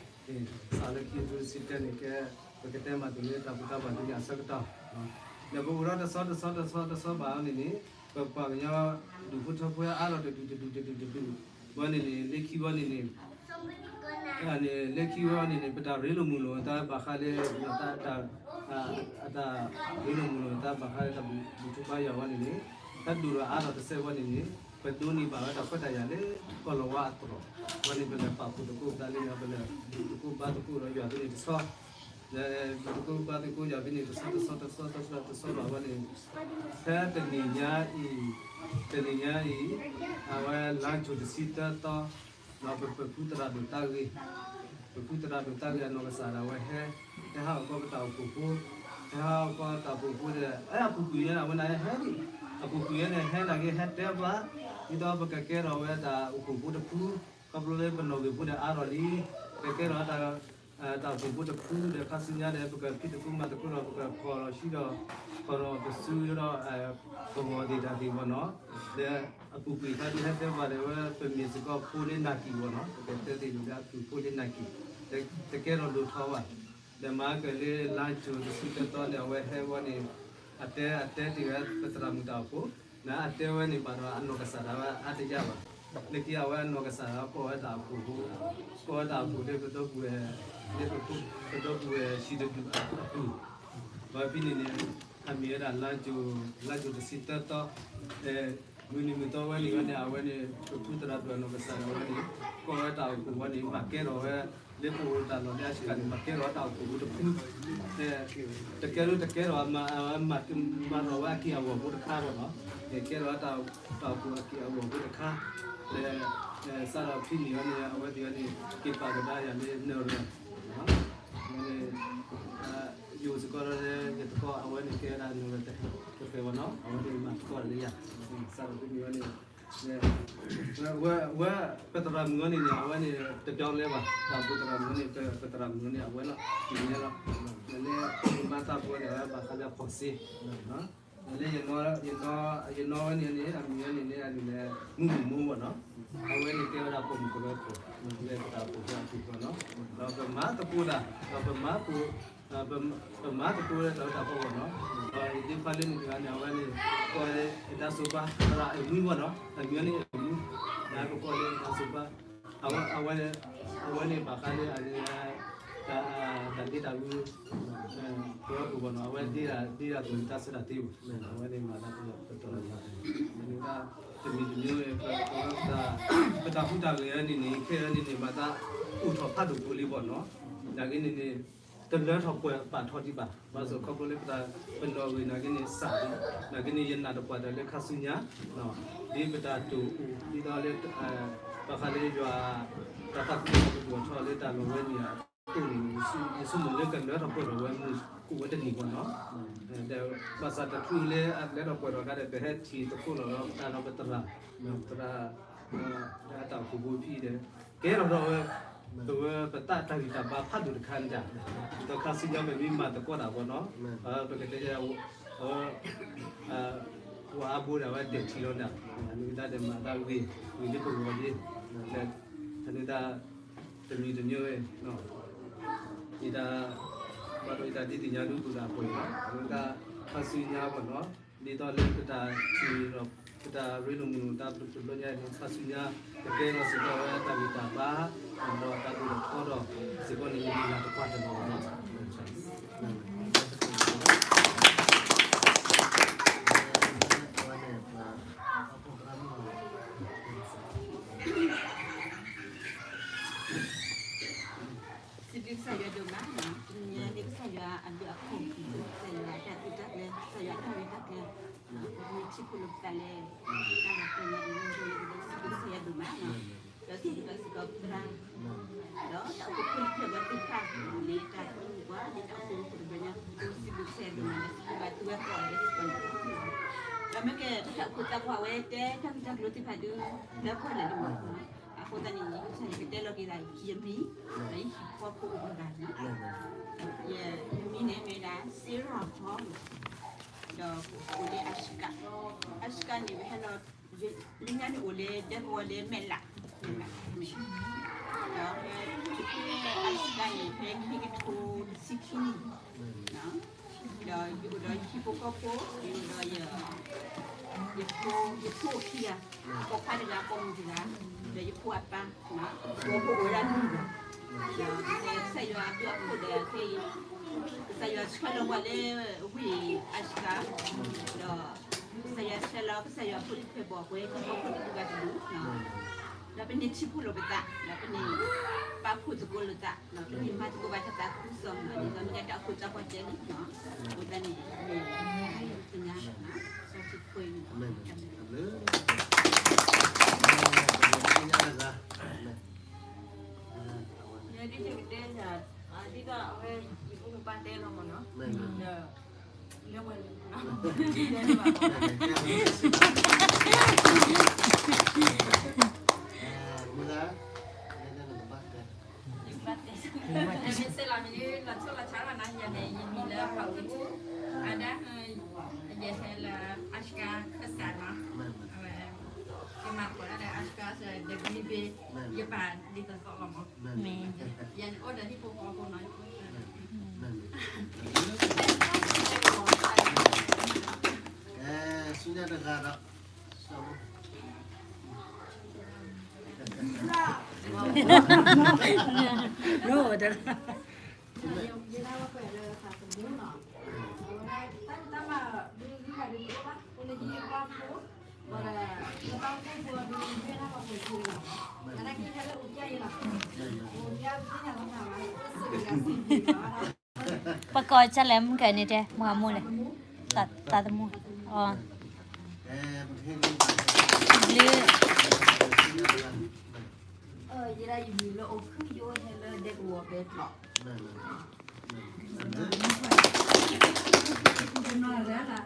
စးလၢခံကထိတဆံတၢန့ၣ် ကဲ ပကတဲမးတုၤလၢတၢ်ဘူၣ်တၢ်ဘါဒ်န့ၣ်အဆၢကတီၢ်, ဒီးပအိၣ်ဒီးတဆီတဆီတဆီတဆီဘၣ်န့ၣ်န့ၣ် ပပှၤကညီဒူၣ်ဖိထၢဖိအါထီၣ်တဒူၣ်တဒူၣ်တဒူၣ်တဒူၣ်, ဝဲန့ၣ်န့ၣ် လၢခံဝဲန့ၣ်န့ၣ် လၢခံဝဲန့ၣ်န့ၣ် ပတၢ်ရ့လိာ်မုာ်လိာ်သးဘၣ်ဃးလၢ တၢ် အတၢ်ရ့လိာ်မုာ်လိာ်သးဘၣ်ဃးလၢတၢ်ဘူၣ်ထူဘါယွၤဝဲန့ၣ်န့ၣ် တၢ်ဒိၣ်ဒီးအါထီၣ်တစဲးဝဲန့ၣ်န့ၣ် ပဒိးန့ၢ်ဘၣ်ဝဲတၢ်ခွဲးတၢ်ယာ်လၢ ကီၢ်လီၤဝါအသရိာ်, ဝဲန့ၣ်ပလဲၤပာ်ဖှိၣ်သကိးပသးလၢ ပလဲၤဘူၣ်သကိးဘါသကိးဒီးယွၤဖဲန့ၣ်တဆီ ဒီးပဘူၣ်သကိးဘါသကိးယွၤဖဲန့ၣ် တဆီတဆီတဆီတဆီဘၣ်ဝဲန့ၣ်, ဖဲတနံၤညါအံၤ, တနံၤညါအံၤ, အဝဲလါကၠိၤတဆံသၢသီ, ဒီးပဖုသရၣ်ဒိၣ်သးဂ့ၤ, ပဖုသရၣ်ဒိၣ်သးဂ့ၤအနီၢ်ကစၢ်ဒၣ်ဝဲဟဲ, ဟဲဟးဂီၤကီၢ်ပတၢ်အိၣ်ဖှိၣ်ဖိ, ဟဲဟးဂီၤကီၢ်တၢ်အိၣ်ဖှိၣ်ဖိဒီး အပူၤကွံာ်ညါန့ၣ် အဝဲန့ၣ်ဟဲဒံး, အပူၤကွံာ်ညါန့ၣ် ဟဲနာ်က့ ဟဲတဲပှၤ, ဒ်သိးပကကဲထီၣ်ဝဲတၢ်အိၣ်ဖှိၣ်ဖိတဖု, ခီဖျိလၢပနီၢ်ဂ့ၢ်ဖိဒီးအါထီၣ်လံ, ပကဲထီၣ်တၢ် တၢ်အိၣ်ဖှိၣ်ဖိတဖုဒီး ခါဆူညါဒီး ပကဖံးသကိးမၤသကိးဒီး ပကဖီၣ်လီၤဆှံဒီး ဖီၣ်လီၤပစုဒီး ပဂီၢ်သ့ၣ်တၢ်သ့ၣ်ဝဲနီၤ, ဒီးအပူၤကွံာ်ခါဒုးဟဲတဲပှၤဒီးဝဲ ပမ့ၢ်စ့ၢ်ကီးဖိလၢနာ်က့ၤဝဲနီၤ, ပကတဲသ့ၣ်ဒုးလၢအပူၤဖိလၢနာ်က့ၤ, တကဲထီၣ်လိၣ်ထီၣ်ဘၣ်, ဒီးမၤကၤလၢလါကၠိၤတဆံသၢသီန့ၣ် အဝဲဟဲဝဲန့ၣ် အတဲ အတဲတ့ၢ်ဝဲပသရၣ်မုၣ်တၢ်အိၣ်ဖှိၣ်, ဒီးအတဲဝဲန့ၣ်ဘၣ်ဒီးအနီၢ်ကစၢ်ဒၣ်ဝဲအါတယၢ်ဘၣ်, လၢခံအဝဲအနီၢ်ကစၢ်ဒၣ်ဝဲကိးဝဲတၢ်အိၣ်ဖှိၣ်ဖိ, ကိးဝဲတၢ်အိၣ်ဖှိၣ်လၢပဒီပုၢ်ဝဲၢ်, လၢပဒီပုၢ်ဝဲၢ်ဆံးတဒူၣ်အပူၤ, ဒီးဖဲန့ၣ်န့ၣ် အမ့ၢ်ဝဲဒၣ် လါကၠိၤတဆံသၢသီ, မုၢ်နံၤမုၢ်သီဝဲန့ၣ်ဝဲန့ၣ် အဝဲန့ၣ် ပဖုသရၣ်ဒိၣ်အနီၢ်ကစၢ်ဒၣ်ဝဲန့ၣ် ကိးဝဲတၢ်အိၣ်ဖှိၣ်ဝဲန့ၣ် မၤကဲထီၣ်ဝဲ လၢပအိၣ်တၢ်လီၢ်လၢအဆှၢန့ၣ် မၤကဲထီၣ်ဝဲတၢ်အိၣ်ဖှိၣ်ဖိတဖု, တကဲထီၣ်တကဲထီၣ် မၤထီၣ်ဝဲအက့ၢ်အဂီၤဖိတခါဘၣ်နီၤ, ကဲထီၣ်ဝဲတၢ်အိၣ်ဖှိၣ်အက့ၢ်အဂီၤဖိတခါ, ဒီး စးထီၣ်ဖဲန့ၣ်ဝဲန့ၣ် အဝဲသ့ၣ်ဝဲန့ၣ် က့ၤပာ်ကဒါယၤလၢနၢၤရၢၢ်, ဝဲန့ၣ် ယအိၣ်စ့ၢ်ကီးဒီးယသကိး အဝဲန့ၣ်ကဲဒၣ်နၢၤရၢၢ်တဖဲဝဲနီၤ, အဝဲန့ၣ်မၤသကိးလၢယၤ, စးထီၣ်ဖဲန့ၣ်ဝဲန့ၣ် ဝဲ ဝဲ ပသရၣ်မုၣ်ဝဲန့ၣ်န့ၣ် အဝဲန့ၣ် တပြောင်းလဲဘၣ်, တၢ်အိၣ်ဖှိၣ်သရၣ်မုၣ်န့ၣ် ပသရၣ်မုၣ်န့ၣ် အဝဲလီၤ, တနံၤညါလီၤ, လၢယမါသးဖိန့ၣ် အဝဲဘၣ်ဃးလၢအဖီၣ်စ့, ဒီး လၢယနီၢ်, ယနီၢ်, ယနီၢ်ဝဲန့ၣ်န့ၣ် အမံၤဝဲန့ၣ်န့ၣ် အမံၤလၢ မုၢ်မုၢ်မူဘၣ်နီၤ. အဝဲန့ၣ်ကဲဝဲဒၣ်ပိာ်မုၣ်ကရၢခိၣ် လၢပတၢ်အိၣ်ဖှိၣ်အပူၤဃီနီၤ. ဒီးပမၤသကိးတၢ်, ဒီးပမၤသကိး, ပမၤသကိးလၢတၢ်အိၣ်တၢ်ဖှီၣ်ဘၣ်နီၤ. ဒီးယဒ့ခွါလၢန့ၣ်တဂၤန့ၣ် အဝဲန့ၣ် ကိးဝဲလၢ အတၢ်စိၤပၤ သရၣ်အဲၣ်မူဘၣ်နီၤ. အမံၤန့ၣ်အဲၣ်မူ, ပကိးလၢအတၢ်စိၤပၤ အဝဲ, အဝဲန့ၣ်ဘၣ်ဃးလၢအ, တၢ်, တၢ်ဒ့တၢ်အူ, ကရၢခိၣ်ဘၣ်နီၤ. အဝဲဒ့တၢ်, ဒ့တၢ်သ့ၣ်တၢ်သ့ဘၣ်. အဝဲန့ၣ်မၤတၢ်ပတီၢ်ပတီၢ်လီၤ. အန့ၣ်ဒၣ် တမံၤတမံၤ ပ, ပတၢ်ဟူးတၢ်ဂဲၤန့ၣ်န့ၣ် ခဲအံၤန့ၣ်န့ၣ် မၤတၢ်အိၣ်ထီၣ်ဖးဒိၣ်ဖိလံဘၣ်နီၤ. နာ်က့န့ၣ်န့ၣ် တလၢထီၣ်ပှဲၤပာ်ထီၣ်ဒံးဘၣ်. ဘၣ်ဆၣ်ခီဖျိလၢပတၢ်ပနီၣ်ဂ့ၤနာ်က့န့ၣ်စးဒံး, နာ်က့န့ၣ် ယနာ်သပှၢ်တၢၢ်လၢခါဆူညါ ဒ်ပတၢ်တိာ်အိၣ် ဒ်သိးလၢ ဘၣ်ဃးလၢယွၤ တၢ်သးခုကစီၣ်ကဒိၣ်ထီၣ်လၢတၢ်လီၢ်ဝဲန့ၣ်အဃိန့ၣ် ယဆိကမိၣ်လၢကလၢထီၣ်ပှဲၤထီၣ်ဝဲမုၢ်ကိးဝဲတနံၤဘၣ်နီၤ. ဒီးဘၣ်ဆၣ်တချုးလၢအလၢထီၣ်ပှဲၤထီၣ်အခါဒီး ပဟဲထံၣ်သကိးလီၤဒီး ပတၢ်ဒီးပသရၣ်, သရၣ် လၢအတၢ်အိၣ်ဖှိၣ်ဖိဖံဒီး ကဲထီၣ်ထီၣ်ဝဲ ပဝဲပသးတၢ်ဂံၢ်တၢ်ဘါဖးဒိၣ်တခါန့ၣ်ဒၣ်, ဒီးခါဆူညါပမ့ၢ်မၤသကိးတၢ်ဘၣ်နီၤ, ပကတဲယၤ အဝဲအါဘိဒီး အဝဲဒဲးထံလီၤဒၣ်, အန့ၣ်ဒၣ်ဒီးမၤသးဂ့ၤ, ဂ့ၤလၢပဂီၢ်လံ, အန့ၣ်ဒၣ် တမံၤတမံၤဝဲ, ယတၢ်, ဘၣ်ဒီးယတၢ်ဒုးသ့ၣ်ညါဒုးပူၤတၢ်အပှဲၤလီၤ, အန့ၣ်ဒၣ်ခါဆူညါဘၣ်နီၤ, ဒ်သိးလၢပတၢ်ထံၣ်ဒီး ပတၢ်ရ့လိာ်မုာ်လိာ်သးတဘျီညါန့ၣ် ခါဆူညါ ကကဲထီၣ်စ့ၢ်ကီးဝဲတၢ်ဂံၢ်တၢ်ဘါ, ဒီးတၢ်ဒိၣ်ထီၣ်ထီထီၣ်စ့ၢ်ကီးန့ၣ် ယနာ်သပှၢ်တၢၢ်လီၤနီၤ. စံးဘျုးကစၢ်ယွၤဒိၣ်မး, တနံၤညါန့ၣ် ကစၢ်ယွၤအဘျုးအဖှိၣ်, ကစၢ်ယွၤအတၢ်သုးတၢ်ကျဲၤ, ကစၢ်ယွၤအတၢ်ရဲၣ်တၢ်ကျဲၤ, မ့ၢ်ထံဖိလိာ်ပသးလဲၣ်, တၢ်လီၤပှီၢ်ညါအံၤ စံးဘျုးကစၢ်ယွၤဒိၣ်မး, ဒီးစံးဘျုးစ့ၢ်ကီးသရၣ်, ဒီးတၢ်အိၣ်ဖှိၣ်ဖိလံၤဖိဟဲဘၣ်သ့ၣ်တဖၣ်, လၢတၢ်ဟ့ၣ်ပှၤလၢတၢ်အိၣ်ဖှိၣ်ဖိတဘျီညါ, စံးဘျုးကစၢ်ယွၤဒိၣ်မး ဒီးစံးဘျုးဘၣ်သုဝဲကိးဂၤဒဲးစ့ၢ်ကီးန့ၣ်, ဒီးမ့ၢ်ကဲ ပတၢ်အိၣ်ဖှိၣ်သးပှၢ်ဝဲတဲတၢ်ဂ့ၢ်တၢ်ကျိၤသ့ၣ်တဖၣ်ဒီး လၢပှၤလၢာ်လံမီၢ်, အဃိသတးန့ၣ် ယကတဲလီၤက့ၤသးယမံၤ, ဒီးယဟံၣ်ဖိဃီဖိအိၣ်ပှဲၤဂၤန့ၣ်, ယမံၤန့ၣ်မ့ၢ်ဒၣ် စ့ရၣ်ဟီ, ဒီးအိၣ်လၢအၣ်စကၤ, အၣ်စကၤန့ၣ် ပဟဲလီၤ လၢညါန့ၣ်အိၣ်လၢဒဲကဝီၤလၢမဲၢ်လး, မဲၢ်လး, ဒီး အၣ်စကၤန့ၣ် ဖဲခံကထိတဆံခံနံၣ်, ဒီးယအိၣ်ဒီးယဟံၣ်ဖိဃီဖိ, ယအိၣ်ဒီးယ, ယဖိ, ယဖိခံဂၤ, ပိာ်ခွါတဂၤပိာ်မုၣ်တဂၤ, ဒီးယဖိအပၢ်, ပဖိအိၣ်ဝဲဒၣ်လွံၢ်ဂၤ, ဒီးကစၢ်ယွၤအဘျုးအဖှိၣ်ဒီးခဲအံၤ ကစၢ်ယွၤဆှၢလီၤပှၤလၢဝ့ၢ်အၣ်စကၤ, ဒီး ကစၢ်ယွၤဆှၢလီၤ ကစၢ်ယွၤဖိလံၤဖိဘီၣ်ပှဲၤ ဟံၣ်ဖိဃီဖိတဂၤတဒူၣ်, ဒီးပန့ၢ်ထံၣ်ဖှိၣ်လိာ်ပသး, ဒီးပန့ၢ်ပာ်ဖှိၣ်သကိးလိာ်သး, ဒီးပန့ၢ်မၤသကိးဘၣ်တၢ်သးခုကစီၣ်, ဒ်သိးမ့ၢ်ဒၣ်တၢ်အိၣ်ဖှိၣ်သးပှၢ်တဲလံ, အဃိသတးန့ၣ် မ့ၢ်သ့ၣ်ညါ, စီဆှံခွဲးန့ၣ်, ယဒ်ယကတဲယၤ, ဒ်သိးအဝဲ ယဖိမုၣ်ဘၣ်တဲလီၤမ့ၢ်နီၤ, ဒီး လၢဝဲန့ၣ်, မုၢ်ဂၤ, ယဘၣ်တဲ, မ့ၢ်စ့ၢ်လီၤမ့ၢ်လီၤဆီလီၤဆီလီၤနီၤ, ယန့ၣ် ယမံၤလၢဖးဝံၤ, အဒၣ်, ယဟဲလၢအၣ်စကၤခၢၣ်စးနီၤ, အဝဲ, ယမၤဃီၤဒၣ်ဒီးအၣ်စကၤစၢၤ degree ဘ့ၣ်, ယပာ်ဒ်သိးသိးလီၤမ့ၢ်, ယန့ၣ်အိၣ်ဒီးဟံၣ်ဖိဃီဖိနီၤ, ဆူညါတဂၤဒီး ပကိးကလဲၣ် မုၢ်ကဲန့ၣ်တဲ မၤမူလဲၣ်, သးသမူ, အီၤ, ဘျုး, ယဒၣ်ယမံၤလၢအိၣ်ခုယအိၣ်ဟဲလၢဒဲကဝီၤဖဲကျိး, တနီၤလဲၣ်,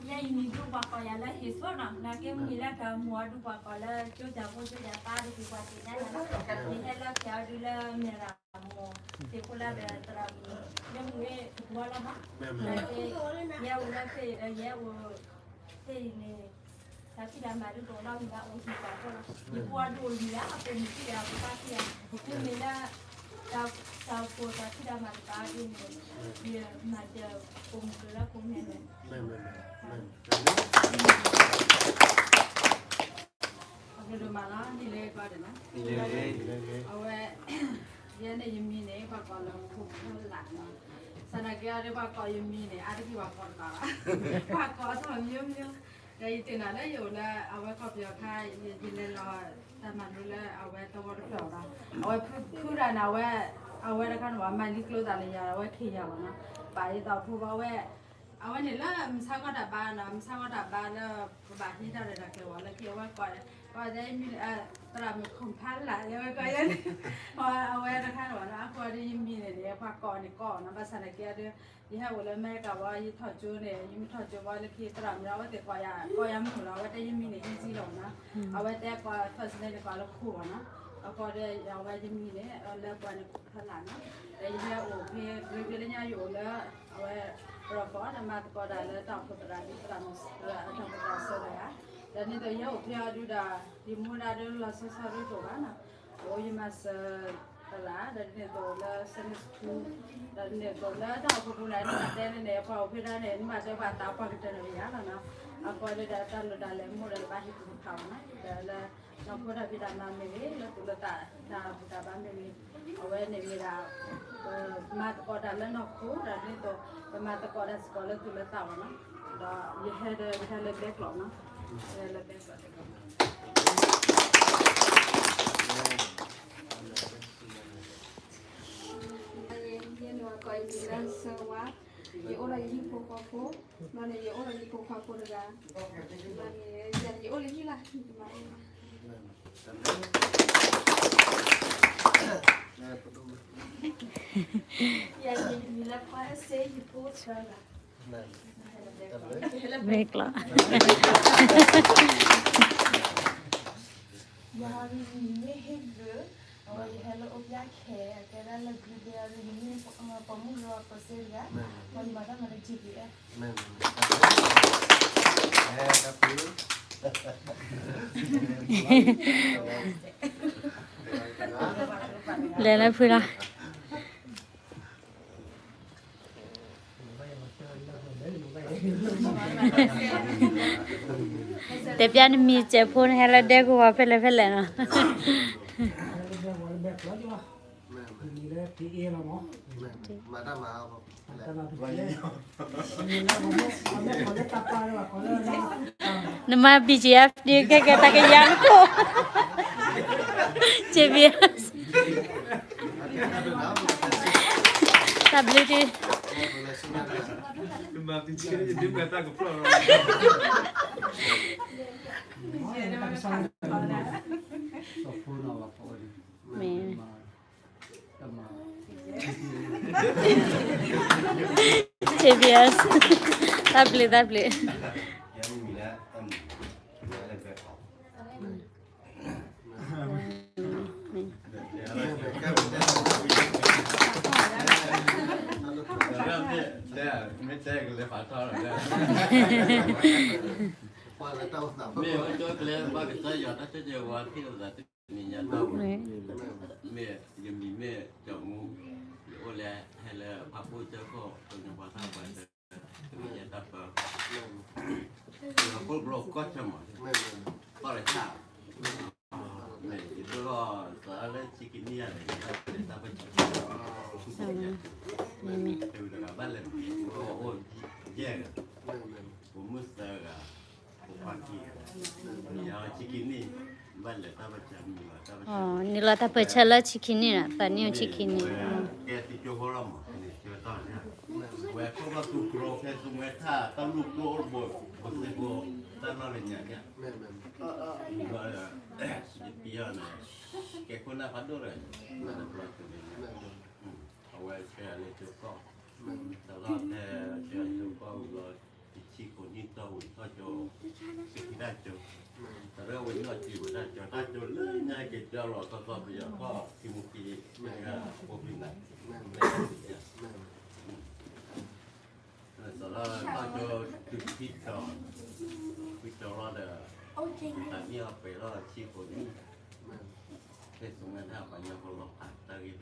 ယဲယမံၤဒုးပှၤကိးယၤလၢဟ့ၣ်ဆိနီၤ, နာ်က့မံၤလၢတၢ်မိၢ်အဒုးပှၤကိးလၢကၠိတၢ်ဖိကၠိတၢ်သးဒုးက့ၤပှၤသ့ၣ်ညါယၤလီၤ. ယဟဲလၢကၠိဒုးလၢမဲၢ်ရၤမိၢ် သ့ၣ်ဖိလၢဒီးသရၣ်မုၣ် ယဲမုၢ်ဝဲတဘျီလီၤမး, နာ်က့ ယဲအိၣ်လၢဖဲ ယဲအိၣ် ဖဲအံၤန့ၣ် တၢ်ဖံးတၢ်မၤဒုးတအိၣ်လၢမုၢ်ဂၤအိၣ်ဟံၣ်ပှၤဖိလီၤ. ယဖိအဒိၣ်မံၤလၢအပိာ်မုၣ်ခံဂၤအဖိခွါခံဂၤ, မ့မ့ၢ်လၢ တၢ်အိၣ်ဖှိၣ်တၢ်ဖံးတၢ်မၤတကးဒ်န့ၣ် ယမၤစၢၤပိာ်မုၣ်ကျၢၤလၢပိာ်မုၣ်န့ၣ် အဘျုးဒိၣ်မးလီၤ ဒ်လဲၣ်ကီးဒဲးလီၤ. အဝဲ ယဲန့ၣ်ယမံၤန့ၣ် ပှၤကိးလၢခိၣ်ဖၢလးနီၤ. စးနာ်က့အီၤဒီးပှၤကိးယမံၤန့ၣ် အါတက့ၢ်ပှၤကိးတကးဘၣ်, ပှၤကိးထီၣ်မ့ၢ်မ့ၢ်, ဒီးယသ့ၣ်နီၣ်လၢယအိၣ်လၢအဝဲကီၢ်ပယီၤခါ ယလဲၤလီၤတၢ်မၤလိလၢအဝဲသဝီတဖျၢၣ်ဒီး အဝဲဖုတၢ်န့ၣ် အဝဲ အဝဲတခါန့ၣ်ဘၣ် မၤလံကျိသးလၢယၤ အဝဲခ့ယၤဘၣ်နီၤ, ပာ်ယသးဖိဘၣ်ဝဲ အဝဲန့ၣ်လၢမုၢ်ဆါခီတၢ်ဘါနီၤ, မုၢ်ဆါခီတၢ်ဘါလၢ ပဘၣ်ဟံးတၢ်ရဲၣ်တၢ်ကျဲၤဝဲလၢခံ အဝဲကိး ပှၤတဲမံၤ သရၣ်မုၣ်ခိၣ်ဖၢလး အဝဲကိးယဲန့ၣ်, အဝဲတခါန့ၣ်ဘၣ်နီၤ အဃိဒီးယမံၤန့ၣ်န့ၣ် ပှၤကိးန့ၣ်ကိးနီၤ, ဘၣ်ဆၣ်နာ်က့အီၤဒီး ယဟဲအိၣ်လၢအမဲရကၤဝဲ ယထီၣ်ကၠိန့ၣ် ယမ့ၢ်ထီၣ်ကၠိဝဲလၢခံ သရၣ်မုၣ်ဒီး အဝဲသ့ၣ်ကိးယၤ ကိးယၤမုၣ်လီၤ, အဝဲတဲယမံၤန့ၣ် easy လီၤနီၤ, အဝဲတဲကိး first name န့ၣ် ကိးလၢခိၣ်ဘၣ်နီၤ, အဃိဒီး အဝဲယမံၤန့ၣ် လၢပှၤန့ၣ်ခိၣ်ဖၢလးနီၤ, ဒီးယဟဲအိၣ်ဖဲ ဖဲလၢညါယအိၣ်လၢ အဝဲ ရီၣ်ဖီၣ် ဒီးမၤသကိးတၢ်လၢတၢ်အိၣ်ဖှိၣ်သရၣ်ဒ်သရၣ်မုၣ် အတၢ်အိၣ်ဖှိၣ်သရၣ်ဆၢဒီးယၤ, ဒီးဒ်သိးယဟဲအိၣ်ဖဲအီၤဒုဒီး ယမူဒါဒုလီၤဆီဆီဒုတအိၣ်ဘၣ်နီၤ, အိၣ်ယမၤစၢၤသရၣ် ဒီးဒ်န့ၣ်သိးလၢ Sunday school ဒီးဒ်န့ၣ်သိးလၢတၢ်အိၣ်ဖှိၣ်ပူၤန့ၣ် နဘၣ်တဲန့ၣ်န့ၣ် ပှၤအိၣ်ဖဲဒၣ်န့ၣ် နဘၣ်တဲပှၤသးပှၢ်ကတၢၢ်န့ၣ်ယၤလီၤနီၤ, အဃိဒီးတၢ်လိၣ်တၢ်လဲၤမိၢ်ဒီးတဘၣ်ဟ့ၣ်ကူၣ်ဖးဘၣ်နီၤ, ဒီးလၢ နီၢ်ခိတၢ်ဖံးတၢ်မၤမ့ၢ်ဂ့ၤ လၢသူၣ်လၢသးတၢ်ဘူၣ်တၢ်ဘါမ့ၢ်ဂ့ၤ, အဝဲန့ၣ်မ့ၢ်ဒၣ် ပမၤသကိးတၢ်လၢနီၢ်ခိ ဒီးဒ်သိး ပမၤသကိးတၢ်စ့ၢ်ကီးလၢသူၣ်လၢသးဘၣ်နီၤ, ဒီးယဟဲဒီး ယဟဲလၢကျဲကျိာ်နီၤ, ယဟဲလၢကျဲကျိာ် ယဲန့ၣ်ကိးယမံၤလၢစၢၤဝါ, ယအိၣ်ဒီးယဟံၣ်ဖိဃီဖိ, ဘျီန့ၣ် ယအိၣ်ဒီးယဖိခွါဖိတဂၤ, ဘျီန့ၣ် ယအိၣ်လၢဟံၣ်လီၤ, ယမံၤလၢခွါစ့ယဖိဆၢဂၤ, မ့ၢ်ကျီ ယမံၤမ့ၢ်ဟ့ၣ်ဘျုး, အဝဲယဟဲလၢအိၣ်ဖျါခဲ အကဲဒၣ်လၢ Green Bay အရ့ဒိၣ် ပိာ်မုၣ်လၢပစ့တဂၤ, ပှၤယမၤတၢ်မၤလၢ G P S လဲၤလၢဖုလီၤ တဲပျဲနမံၤစဲးဖိနဟဲလၢဒဲကဝီၤဖဲလဲၣ်ဖဲလဲၣ်နီၤ မၤတၢ်မၤ နမၤ B G F ဒ်ခဲကဲတၢ်ကယၤ J B S တၢ်ဘျုးဒ် မ့ၢ် J B S တၢ်ဘျုးတၢ်ဘျုး မ့ၢ်ယမံၤမ့ၢ် ကၠီမူ ယအိၣ်လၢဟဲလၢဖးဖှိၣ်ကၠၢခိၣ် ကညီပှၤသၣ်ပှၢ်တၢ် တမ့ၢ်ယတၢ်ပၢ ယဖိဘျီကီၢ်ဆၢမး သီၣ်လၢဆၣ် မ့ၢ်ယဒိၣ်ထီၣ်သးလၢဆံးကနံၣ်ယၤန့ၣ် ယတၢ်ပၢၢ်ဆၢ မ့ၢ်တဂၤဘၣ်လဲၣ် အိၣ်ယဲၢ်ဂၤ ပိာ်မုၣ်သၢဂၤ ဖိခွါခံဂၤ ယဆံးကနံၣ် ဘၣ်လဲၤတၢ်ပၢၢ်ဆၢ နုာ်လီၤတၢ်ပၢၢ်ဆၢလၢဆံးကနံၣ်နီၤ သးနံၣ်အိၣ်ဆံးကနံၣ် ကဲသုကၠိဖိလီၤမး န့ၣ်ကၠိတၢ်န့ၣ် ဝဲခိၣ်ဘၣ်သူကျိဖဲသူမှဲထၣ် တၢ်လူၢ်ကျိအိၣ်တဘိ ပသ့ၣ်ဖိ တၢ်နီၢ်လၢညါန့ၣ် ယပီၤန့ၣ် ကဲခိၣ်နၢ်ဖးဒိၣ်ဒီး တဘျီကၠိန့ၣ် အဝဲဆှၢလၢကၠိကီၢ် တလီၢ်ဖဲဆှၢကၠိကီၢ်ဝံၤဘျီ ဆံဃိးနံၣ်တီၢ်ဝံၤထီၣ်ကၠိ, ကသံၣ်တၢ်ကၠိ, တၢ်လၢဝဲနီၢ်ကံဝဲတၢ်ကၠိ, တၢ်ကၠိလၢညါက့ၤဒီးလီၤသီသီပယီၤထီၣ်ခံမူခံ, ကဖိဖံနၤ, စးထီၣ်တၢ်ကၠိတုၤဖံကၠိ, ဖံကၠိလီၤဒီး, တၢ်နံၣ်အီၣ်ပှဲၤထီၣ်ဆံဃိးနံၣ် ဖဲသုးမုၢ်ဒၣ်ပှၤညီဖိလီၤဖးတၢ်ဂ့ၢ်န့ၣ်,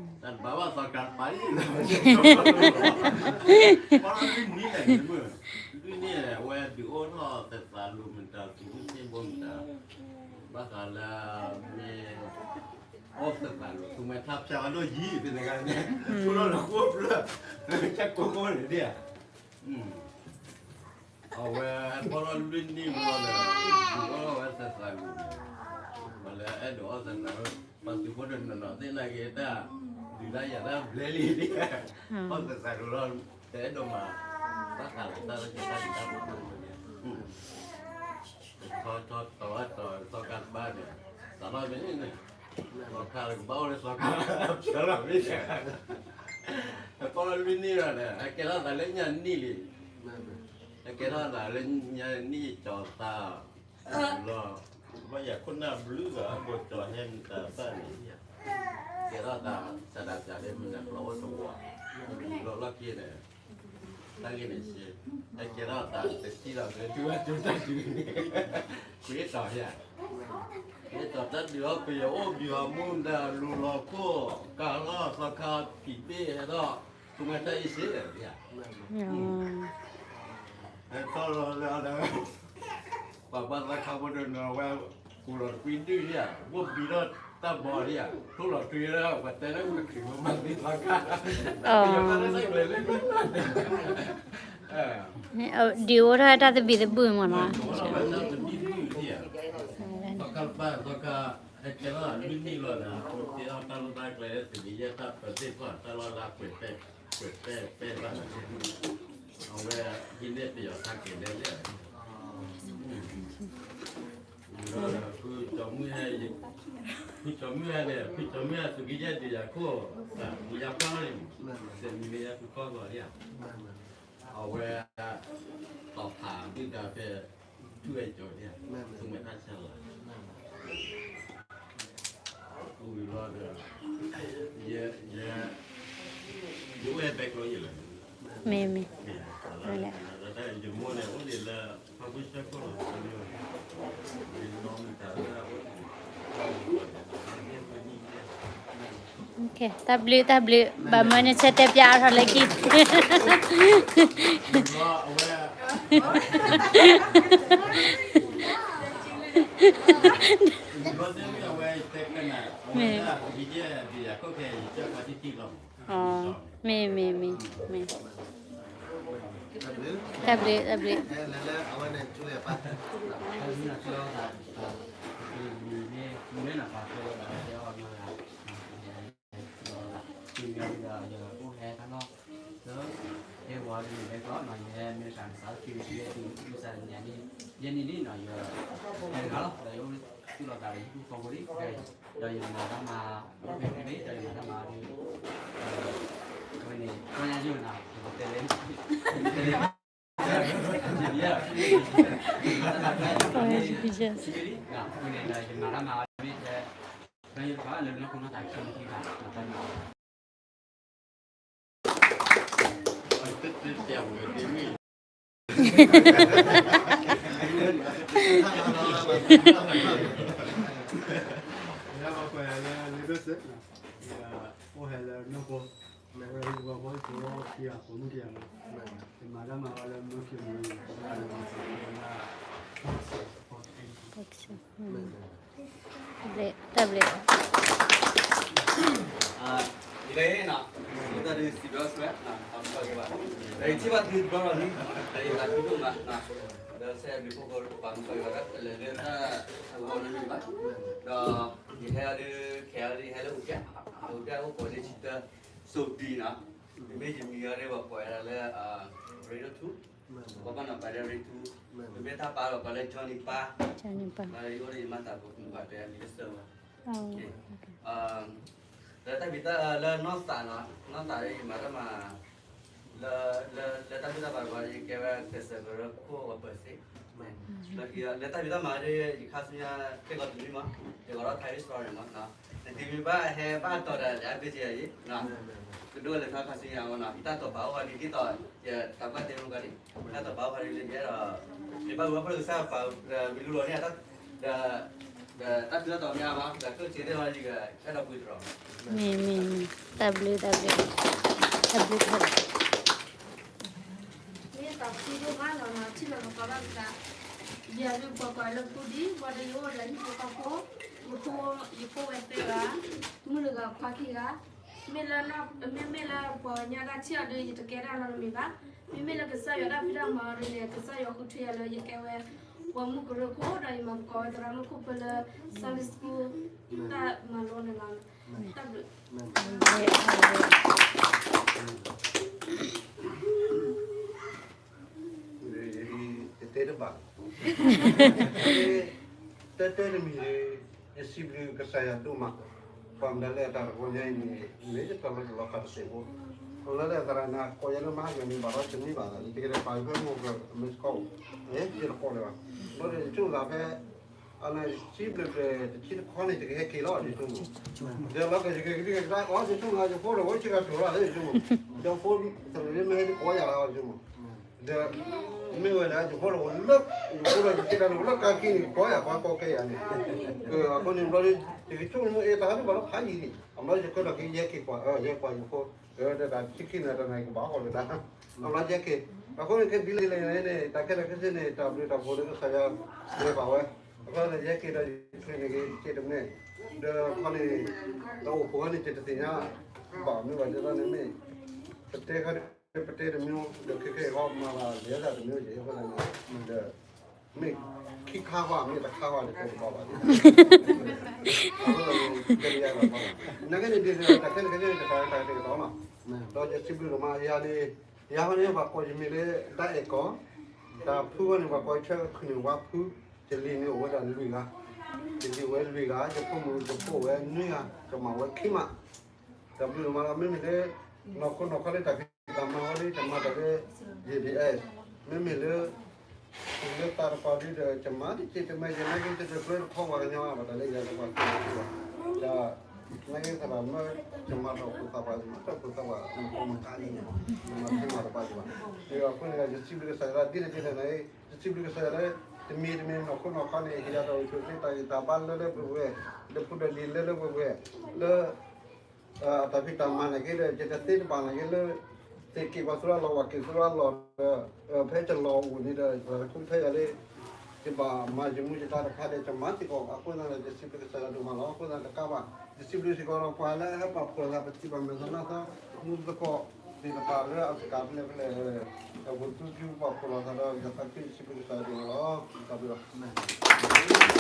တၢ်တဘၣ်ဘၣ်သီခါပာ်အံၤလီၤ, ပီၢ်လီၤလွံၢ်နံၣ်လဲၣ်န့ၣ်မုၢ်, လွံၢ်နံၣ်န့ၣ် အဝဲဒုးအိၣ်ထီၣ်သဲးသးလူၤမတၤ သုးမုၢ်သံၣ်ဘိမတၤ, ဘၣ်ဃးလၢမ့ၢ် အိၣ်သဲးသးလူၤ သုးမုၢ်ထါဖၠါအဒိၣ်ယံၤ သ့ၣ်တဂၤန့ၣ်, ထူလီၤလၢဃိဖျၢၣ်, ကၠၢ်ကိးကိးန့ၣ်ဒၣ် အဝဲပီၢ်လီၤလွံၢ်နံၣ်ဘျီဒီး, ဒုးအိၣ်ထီၣ်ဝဲသဲးသးလူၤ, ပှၤလၢအဲၣ်ဒိးအီၣ်သဲးသးလူၤ, ပှၤသုးဖိတနီၤနီၤသ့ၣ်နာ်က့ၤတၢ်, ဒုးတၢ်ယၤတၢ်ဘျဲလံ, အီၣ်သဲးသးလူၤလီၤ, တအဲၣ်ဒိးမၤ, ဘၣ်ဃးလၢတၢ်လၢက့ၤတၢ်ဒုးတၢ်ပှၤန့ၣ်, ထီထီတီၤဝဲတီၤသီခါတဘၣ်န့ၣ်, စးထီၣ်မ့ၢ်န့ၣ်, သီခါလၢကဘၣ်အိၣ်လၢသီခါ, ဖျါလီၤမ့ၢ်န့ၣ် ပီၢ်လီၤလွံၢ်နံၣ်လီၤဒီး အကဲထီၣ်သးလၢညါနံၣ်လံ, အကဲထီၣ်သးလၢညါနံၣ်ကၠီၤသးလီၤ, ဘၣ်ယၤခိၣ်နၢ်ဘျုးဂၤ အကိးကၠီၤဟဲမတၤသၣ်န့ၣ်, ကဲထီၣ်သး စးဒၣ်ပျးလၢမုၢ်နၤကျီအိၣ်တဝီ, လီၤလီၢ်ခံန့ၣ်, တၢ်ဂ့ၢ်န့ၣ်စ့, အကဲထီၣ်သးတထံၣ်လီၤ မ့ၢ်တုၤဝဲတုၤတၢ်ဒုးန့ၣ်, က့ၤတီၤယၤ က့ၤတီၤတၢ်ဒုးအီၤ ပယီၤအိၣ်ဘံၤအီၤမူဒါလူၤလီၤခိၣ်, ကးလီၤသီခါဖံးဘ့ၣ်ဟဲထီၣ်, သူမွဲတၢ်အ့ၣ်စ့, ဟဲထီၣ်လီၤလၢအဒီး, ပှၤဘၣ်သီခါဖိတနီၤဝဲ, ကူးလီၤတကွံဒုၣ်ဧါ, ဘိၣ်ဘံထီၣ်တၢ်ဘီဧါ, ထိၣ်လီၤထွံလၢပှၤတဲလၢပှၤခရံာ်ဖိမၤသံသီခါ, ပယီၤဘၣ်သီခါကျဲလၢ ဒုးအိၣ်ထီၣ်တၢ်သဘံၣ်သဘုၣ်မ့ၢ်နီၤ, သီခါပၢ်သီခါ, ဟဲကဲထီၣ်လွံၢ်နံၣ်လီၤဒီး ပတ့ထီၣ်တၢ်လီၢ်တၢ်ကျဲလၢသဘံၣ်ယဲၢ်တၢ်ပသ့ၣ်တဖၣ် တၢ်လီၢ်လၢကွဲးပဲာ်, ကွဲးပဲာ်ပဲာ်ဘၣ်, အဝဲဟံးန့ၢ်ပယီၤတၢ်ကဲၤလဲၣ်လဲၣ် ဖုကၠီၤမုၢ်ဟဲ, ဖုကၠီၤမုၢ်ဟဲန့ၣ် ဖုကၠီၤမုၢ်ဟဲသုးက့ယဲၢ်ဒုးယၤခိၣ်, မုၢ်ယါပၢ်န့ၣ်, စဲးမံၤလၢယဲၢ်ဖုကီၢ်ဂီၤလံဧါ, အဝဲ, တီၤဖးဒုၣ်ဒါဖဲ, ထူၣ်ဝဲကၠီၤန့ၣ်, သူမွဲတၢ်ဆါလီၤ, အိၣ်ဝံၤလီၤဒီး, ယဲ, ယဲ, ယအိၣ်ဟဲဘဲကျိယဲၢ်လီၤ, မ့ၢ်, မ့ၢ်, ယမိၢ်န့ၣ်အိၣ်ဒံးလၢ ဖါဖုဆၢခိၣ်လီၤ, တၢ်ဘျုး တၢ်ဘျုး ဘၣ်မၢနဆၢတဲာ်ပၠးအါထီၣ်လၢခံ, မ့ၢ်, မ့ၢ်, မ့ၢ်, မ့ၢ်, တၢ်ဘျုး, တၢ်ဘျုး. ယဲန့ၣ်လံနီၤ ယဟဲတဂၤလီၤ ဒီးယအိၣ်သူၣ်လီၤသးဒီးယဟံၣ်ဖိဃီဖိလံ ဒီးယမၤတၢ်မၤ အိၣ်ဖဲန့ၣ် ဒီးယမၤတၢ်မၤဒီး အဝဲန့ၣ် ကီၢ်ညါယိၣ်နီၤ ယတဲလဲၣ် အဝဲန့ၣ်ဒီးယမၤတၢ်မၤ မ့ၢ်ထဲ ကီၢ်ညါယိၣ်တဖၣ်လၢနီၢ်ခိနီၢ်သးခံမံၤခံဂၤ မၤတၢ်မၤ အိၣ်ဟဲလၢနီၢ်ခိ ဝဲလၢပှၤဖိဖိခံဂၤ ပိာ်မုၣ်ခံဂၤလီၤ. ယမၤတၢ်မၤဝဲလၢမၢခံမံၤ တၢ်ဘျုး တၢ်ဘျုး လၢနီၤ တၢ်ဒုးစံးဘျုးဆွဲ ဒီးယထံၣ်ဘၣ်သုတဘျီလီၤလံ တၢ်ယသးခုဒိၣ်မး ဒီးဆဲးဘျုးဖှိၣ်ဖိပှၤမုၢ်ကီၢ်ယွၤ တၢ်လဲၤလၢတၢ်အဂီၢ်လၢမံၤဘၣ် ဒီးယဟဲအီၤဒုး ခဲအီၤဒုး ယဟဲလၢအိၣ်ကဲ အိၣ်ကဲအိၣ်ကိးလၢဆံတၢ စိဒံနီၤ မ့မ့ၢ်ယမံၤအီၤဒ်ပှၤကိးဝဲဒၣ်လၢ ရ့ဒိၣ်ထူ ပှၤဘၣ်နီၤပာ်လၢရ့ထူ မ့မ့ၢ်တၢ်ပာ်လီၤပာ်လၢ Johnny ပၢ် ယအိၣ်ဒီးယမၤသးပှၢ်တဲအမံၤလၢစၢၤဝဲ လၢတၢ်ဖံးတၢ်လၢနီၢ်သးနီၤ နီၢ်သးလၢယမၤတၢ်မၤ လၢ လၢ လၢတၢ်ဘူၣ်တၢ်ဘါတခီ ယကဲဝဲကစၢ်ကရၢခိၣ်အပၢၤစ့ၢ်, လၢတၢ်ဖံးတၢ်မၤဒီး ယခါဆူညါ ခဲကိာ်တမံၤမး, ယကီးထီၣ် Thai restaurant မး, နတမံၤဘၣ်ဟဲဘၣ်တီၤဒီး အဘ့ၣ်က့ယၤအံၤ, ကဒိၣ်လဲၤထီၣ်ခါဆူညါမးနီၤ, ယတၢ်တိာ်ပာ်အိၣ်ဝဲဒ်သိး ယတၢ်ကွၢ်တ့ၢ်မုၢ်ကီၢ်န့ၣ်, တၢ်တိာ်ပာ်အိၣ်ဝဲဒ်လဲၣ်ယဲဒီး ယဘၣ်ဝဲဖိလၢကစၢ်ပာ် မံၤလူလီၤန့ၣ် ဒီး ဒီးတၢ်ဖံးတၢ်မၤမး ဒီးကျိၣ်စ့သ့ၣ်တဖၣ် ယကအဲၣ်ဒိးပှ့ၤတရီၤ. မ့ၢ် မ့ၢ် မ့ၢ် တၢ်ဘျုး တၢ်ဘျုး တၢ်ဘျုးတၢ်ဘျုး. မ့ၢ်တၢ်ဘျုးဒိၣ်မးလီၤနီၤ, ထံၣ်လီၤနသးဘၣ်သး, ယၤဒုးပှၤကွၢ်လၢပူၤဒံး ပှၤဒီးယအိၣ်ဒီးဟံၣ်ဖိဃီဖိ, ယဖိ ယဖိဝဲသၢဂၤ, မုၣ်တဂၤခွါခံဂၤ, မ့ၢ်လၢ မ့မ့ၢ်လၢပှၤကညီတၢ်ထံၣ်အီၤဒီး ယတကဲဒၣ်နီတမံၤဘၣ်. မ့မ့ၢ်လၢကစၢ်ယွၤတၢ်ဖံးတၢ်မၤအီၤဒ်န့ၣ် ကစၢ်ယွၤဃုထၢယၤလၢယကဲဝဲ ပှၤမူကရၢခိၣ် ဒီးယမၤသကိးဝဲသရၣ်မုၣ်ခိၣ်ဖၢလၢ Sunday School တၢ်မၤလိန့ၣ်လီၤ. တၢ်ဘျုး ယတဲတဘၣ်, တဲတဲတမံၤ, ယစံးဘျုးကစၢ်ယွၤဒိၣ်မး, ပှၤမတၤလၢအတၢ်တဂီၤညါအံၤန့ၣ် မ့ၢ်ယတၢ်လီၤတလီၤဃာ်တစဲးဖိ, လၢလၢသရၣ်န့ၣ် ကိးယၤလၢမဟါကန့ၣ် ဘၣ်ဒီးတနံၣ်ဘၣ်သး ယတကဲဒၣ်ပာ်ဖဲမိၢ်ကမ့ၢ်စကီး, ယတကိးလၢၤဘၣ်, ဘျီဒီးယဆိကမိၣ်သးဖဲ အန့ၣ် စံးဘျုးကတၢၢ်တဆံတခီန့ၣ် ယကဟဲက့ၤလီၤ ယဆိကမိၣ်, ဒီးလီၤကယက့ၤကဒံကဒါကီး ယဆိကမိၣ် ယဖိဒီး ဝဲဆ့ကၤတိၤလီၤလၢယဆိကမိၣ်, ဒီးဖိသရၣ်မ့ၢ်ဟဲတကိးယၤလီၤ ယဆိကမိၣ်, ဒီး မ့ၢ်ဝဲဒၣ် ယဖိဒီးလၢ ယဖိဒီးယဆ့ကၤန့ၣ် လၢကါက့ၤန့ၣ် ကိးယၤ ပှၤကိးကဲယၤန့ၣ်, အဃိန့ၣ်ဘျီဒီး ယကဆိကမိၣ် အ့ၣ်တၢ်ဟဲဒုးဘၣ်လီၤဖးယံၤန့ၣ် အဘျီယကဒီးက့ၤယဲက့ၤကွၢ် ယဲကွၢ်ယဖိ, ဒီးတၢ်ဆံခံန့ၣ် တၢ်န့ၣ်ကဘၣ်ဟီၣ်လၢဒၣ်, အဘျီယဲက့ၤ, အဃိန့ၣ် ကဲဒ်လဲၣ်န့ၣ် တၢ်ခဲလၢာ်ခဲဆ့န့ၣ် တၢ်ဘျုးတၢ်ဖှိၣ်လၢကစၢ်ယွၤ လဲၤဘၣ်ဝဲ, အဃိန့ၣ် ယဲက့ၤဒီးယချုးန့ၣ်က့ၤ ယက့ၤတမ့ၢ်, ဒီးခီန့ၣ် တၢ်အိၣ်ဖှိၣ်န့ၣ် ယတသ့ၣ်ညါဘၣ်မ့ၢ်ဘၣ်ဒ်သိးန့ၣ်မ့ၢ်, ပတဲခါ ပတဲတမံၤ ဒီးခဲခဲအံၤမၤဘၣ်လဲၤတၢ်တမံၤ ယဲအဃိန့ၣ်, ဒီး မ့ၢ်ခံခါဃီ မ့ၢ်တခါဃီန့ၣ် တဲတဘၣ်ဘၣ်, အဃိန့ၣ် တဲတယါဘၣ်ဘၣ်, နာ်က့န့ၣ် ဒ်န့ၣ် တၢ်ခဲလၢာ်ခဲဆ့န့ၣ် တၢ်တၢ်တကတီၢ်နီၤ, ဒီးယစံးဘျုးဒိၣ်မး ယၤန့ၣ်, ယၤဃီန့ၣ် ပှၤကိးယမံၤလၢ ဒၢအဲၣ်ကီၢ်, တၢ်ဖုဃီန့ၣ် ပှၤကိးယဆၢခုၣ်န့ၣ် ဝါဖု, ယလံၤန့ၣ်အိၣ်ဝဲဒၣ်လွံၢ်ဂၤ, ယလံၤဝဲလွံၢ်ဂၤ, ယဖိမုၣ်ယဖိဝဲနွံဂၤ, ကမၤဝဲခံမး တၢ်ဘျုးဒိၣ်မးလီၤ. မ့မ့ၢ်လၢ နီၢ်ခိနီၢ်ခီလၢတၢ်ဖံးတၢ်မၤဝဲဒၣ် တၢ်မၤတၢ်လၢ ယဘ့ၣ်အဲၣ်, မ့မ့ၢ်လၢ လၢတၢ်တပာ်ဒုဒီး ယမၤတစဲးတမဲာ် ယနာ်က့ ယတကြၢးတခီပှၤကညီဘၣ် တၢ်လၢယၤလၢပှၤကညီဘၣ်, တၢ်နာ်က့သရၣ်မၢ ယမၤတၢ်အိၣ်ဖှိၣ်သးပှၢ် ယမၤတၢ်အိၣ်ဖှိၣ်သးပှၢ် မ့ၢ်မၤတၢ်မၤတပာ်ယဘၣ်, ဒီးအဃိန့ၣ် ယစံးဘျုးကစၢ်ယွၤဒ်လဲၣ်ဒ်လဲၣ်န့ၣ် ယစံးဘျုးကစၢ်ယွၤလၢ တမံၤတမံၤနီၢ်ခိနီၢ်ခီန့ၣ် ဟ့ၣ်ယၤတၢ်အိၣ်ဆူၣ်အိၣ်ချ့ တၢ်ဂံၢ်တၢ်ဘါလၢလၢပှဲၤပှဲၤ, လၢပူၤဒီးလံၤလၢလၢပှဲၤပှဲၤ, လၢ အတၢ်ဖံးတၢ်မၤနာ်က့ဒီး ယတသ့တဘၣ်နာ်က့လၢ သ့ၣ်က့ၤပှၤသူရၣ်လီၤ ဝၤက့ၤသူရၣ်လီၤဒီး ဖဲယလီၤအိၣ်န့ၣ်ဒီး ပှၤတခူဖဲယၤလၢ ယဘၣ်မၤယမူယဒါတခါဒီး ယမၤစ့ၢ်ကီး အဃိသတးဒီး ယစံးဘျုးကစၢ်ယွၤဒိၣ်မးလီၤ. အဃိသတးတကးဘၣ် ယစံးဘျုးစ့ၢ်ကီးဒီး ပှၤလၢအဟဲပာ်ဖှိၣ်သး ပထံၣ်ဘၣ်မဲာ်သးနါသီ မူသကိး သ့ၣ်တဖၣ်လၢအစကၤဖဲလဲၣ်ဖဲလဲၣ် အဝဲသူၣ်ကၠူပာ်ဖှိၣ်လိာ်သးဒီး ယသးခုယစံးဘျုးကစၢ်ယွၤဒိၣ်မးလီၤ. တၢ်ဘျုးလီၤ.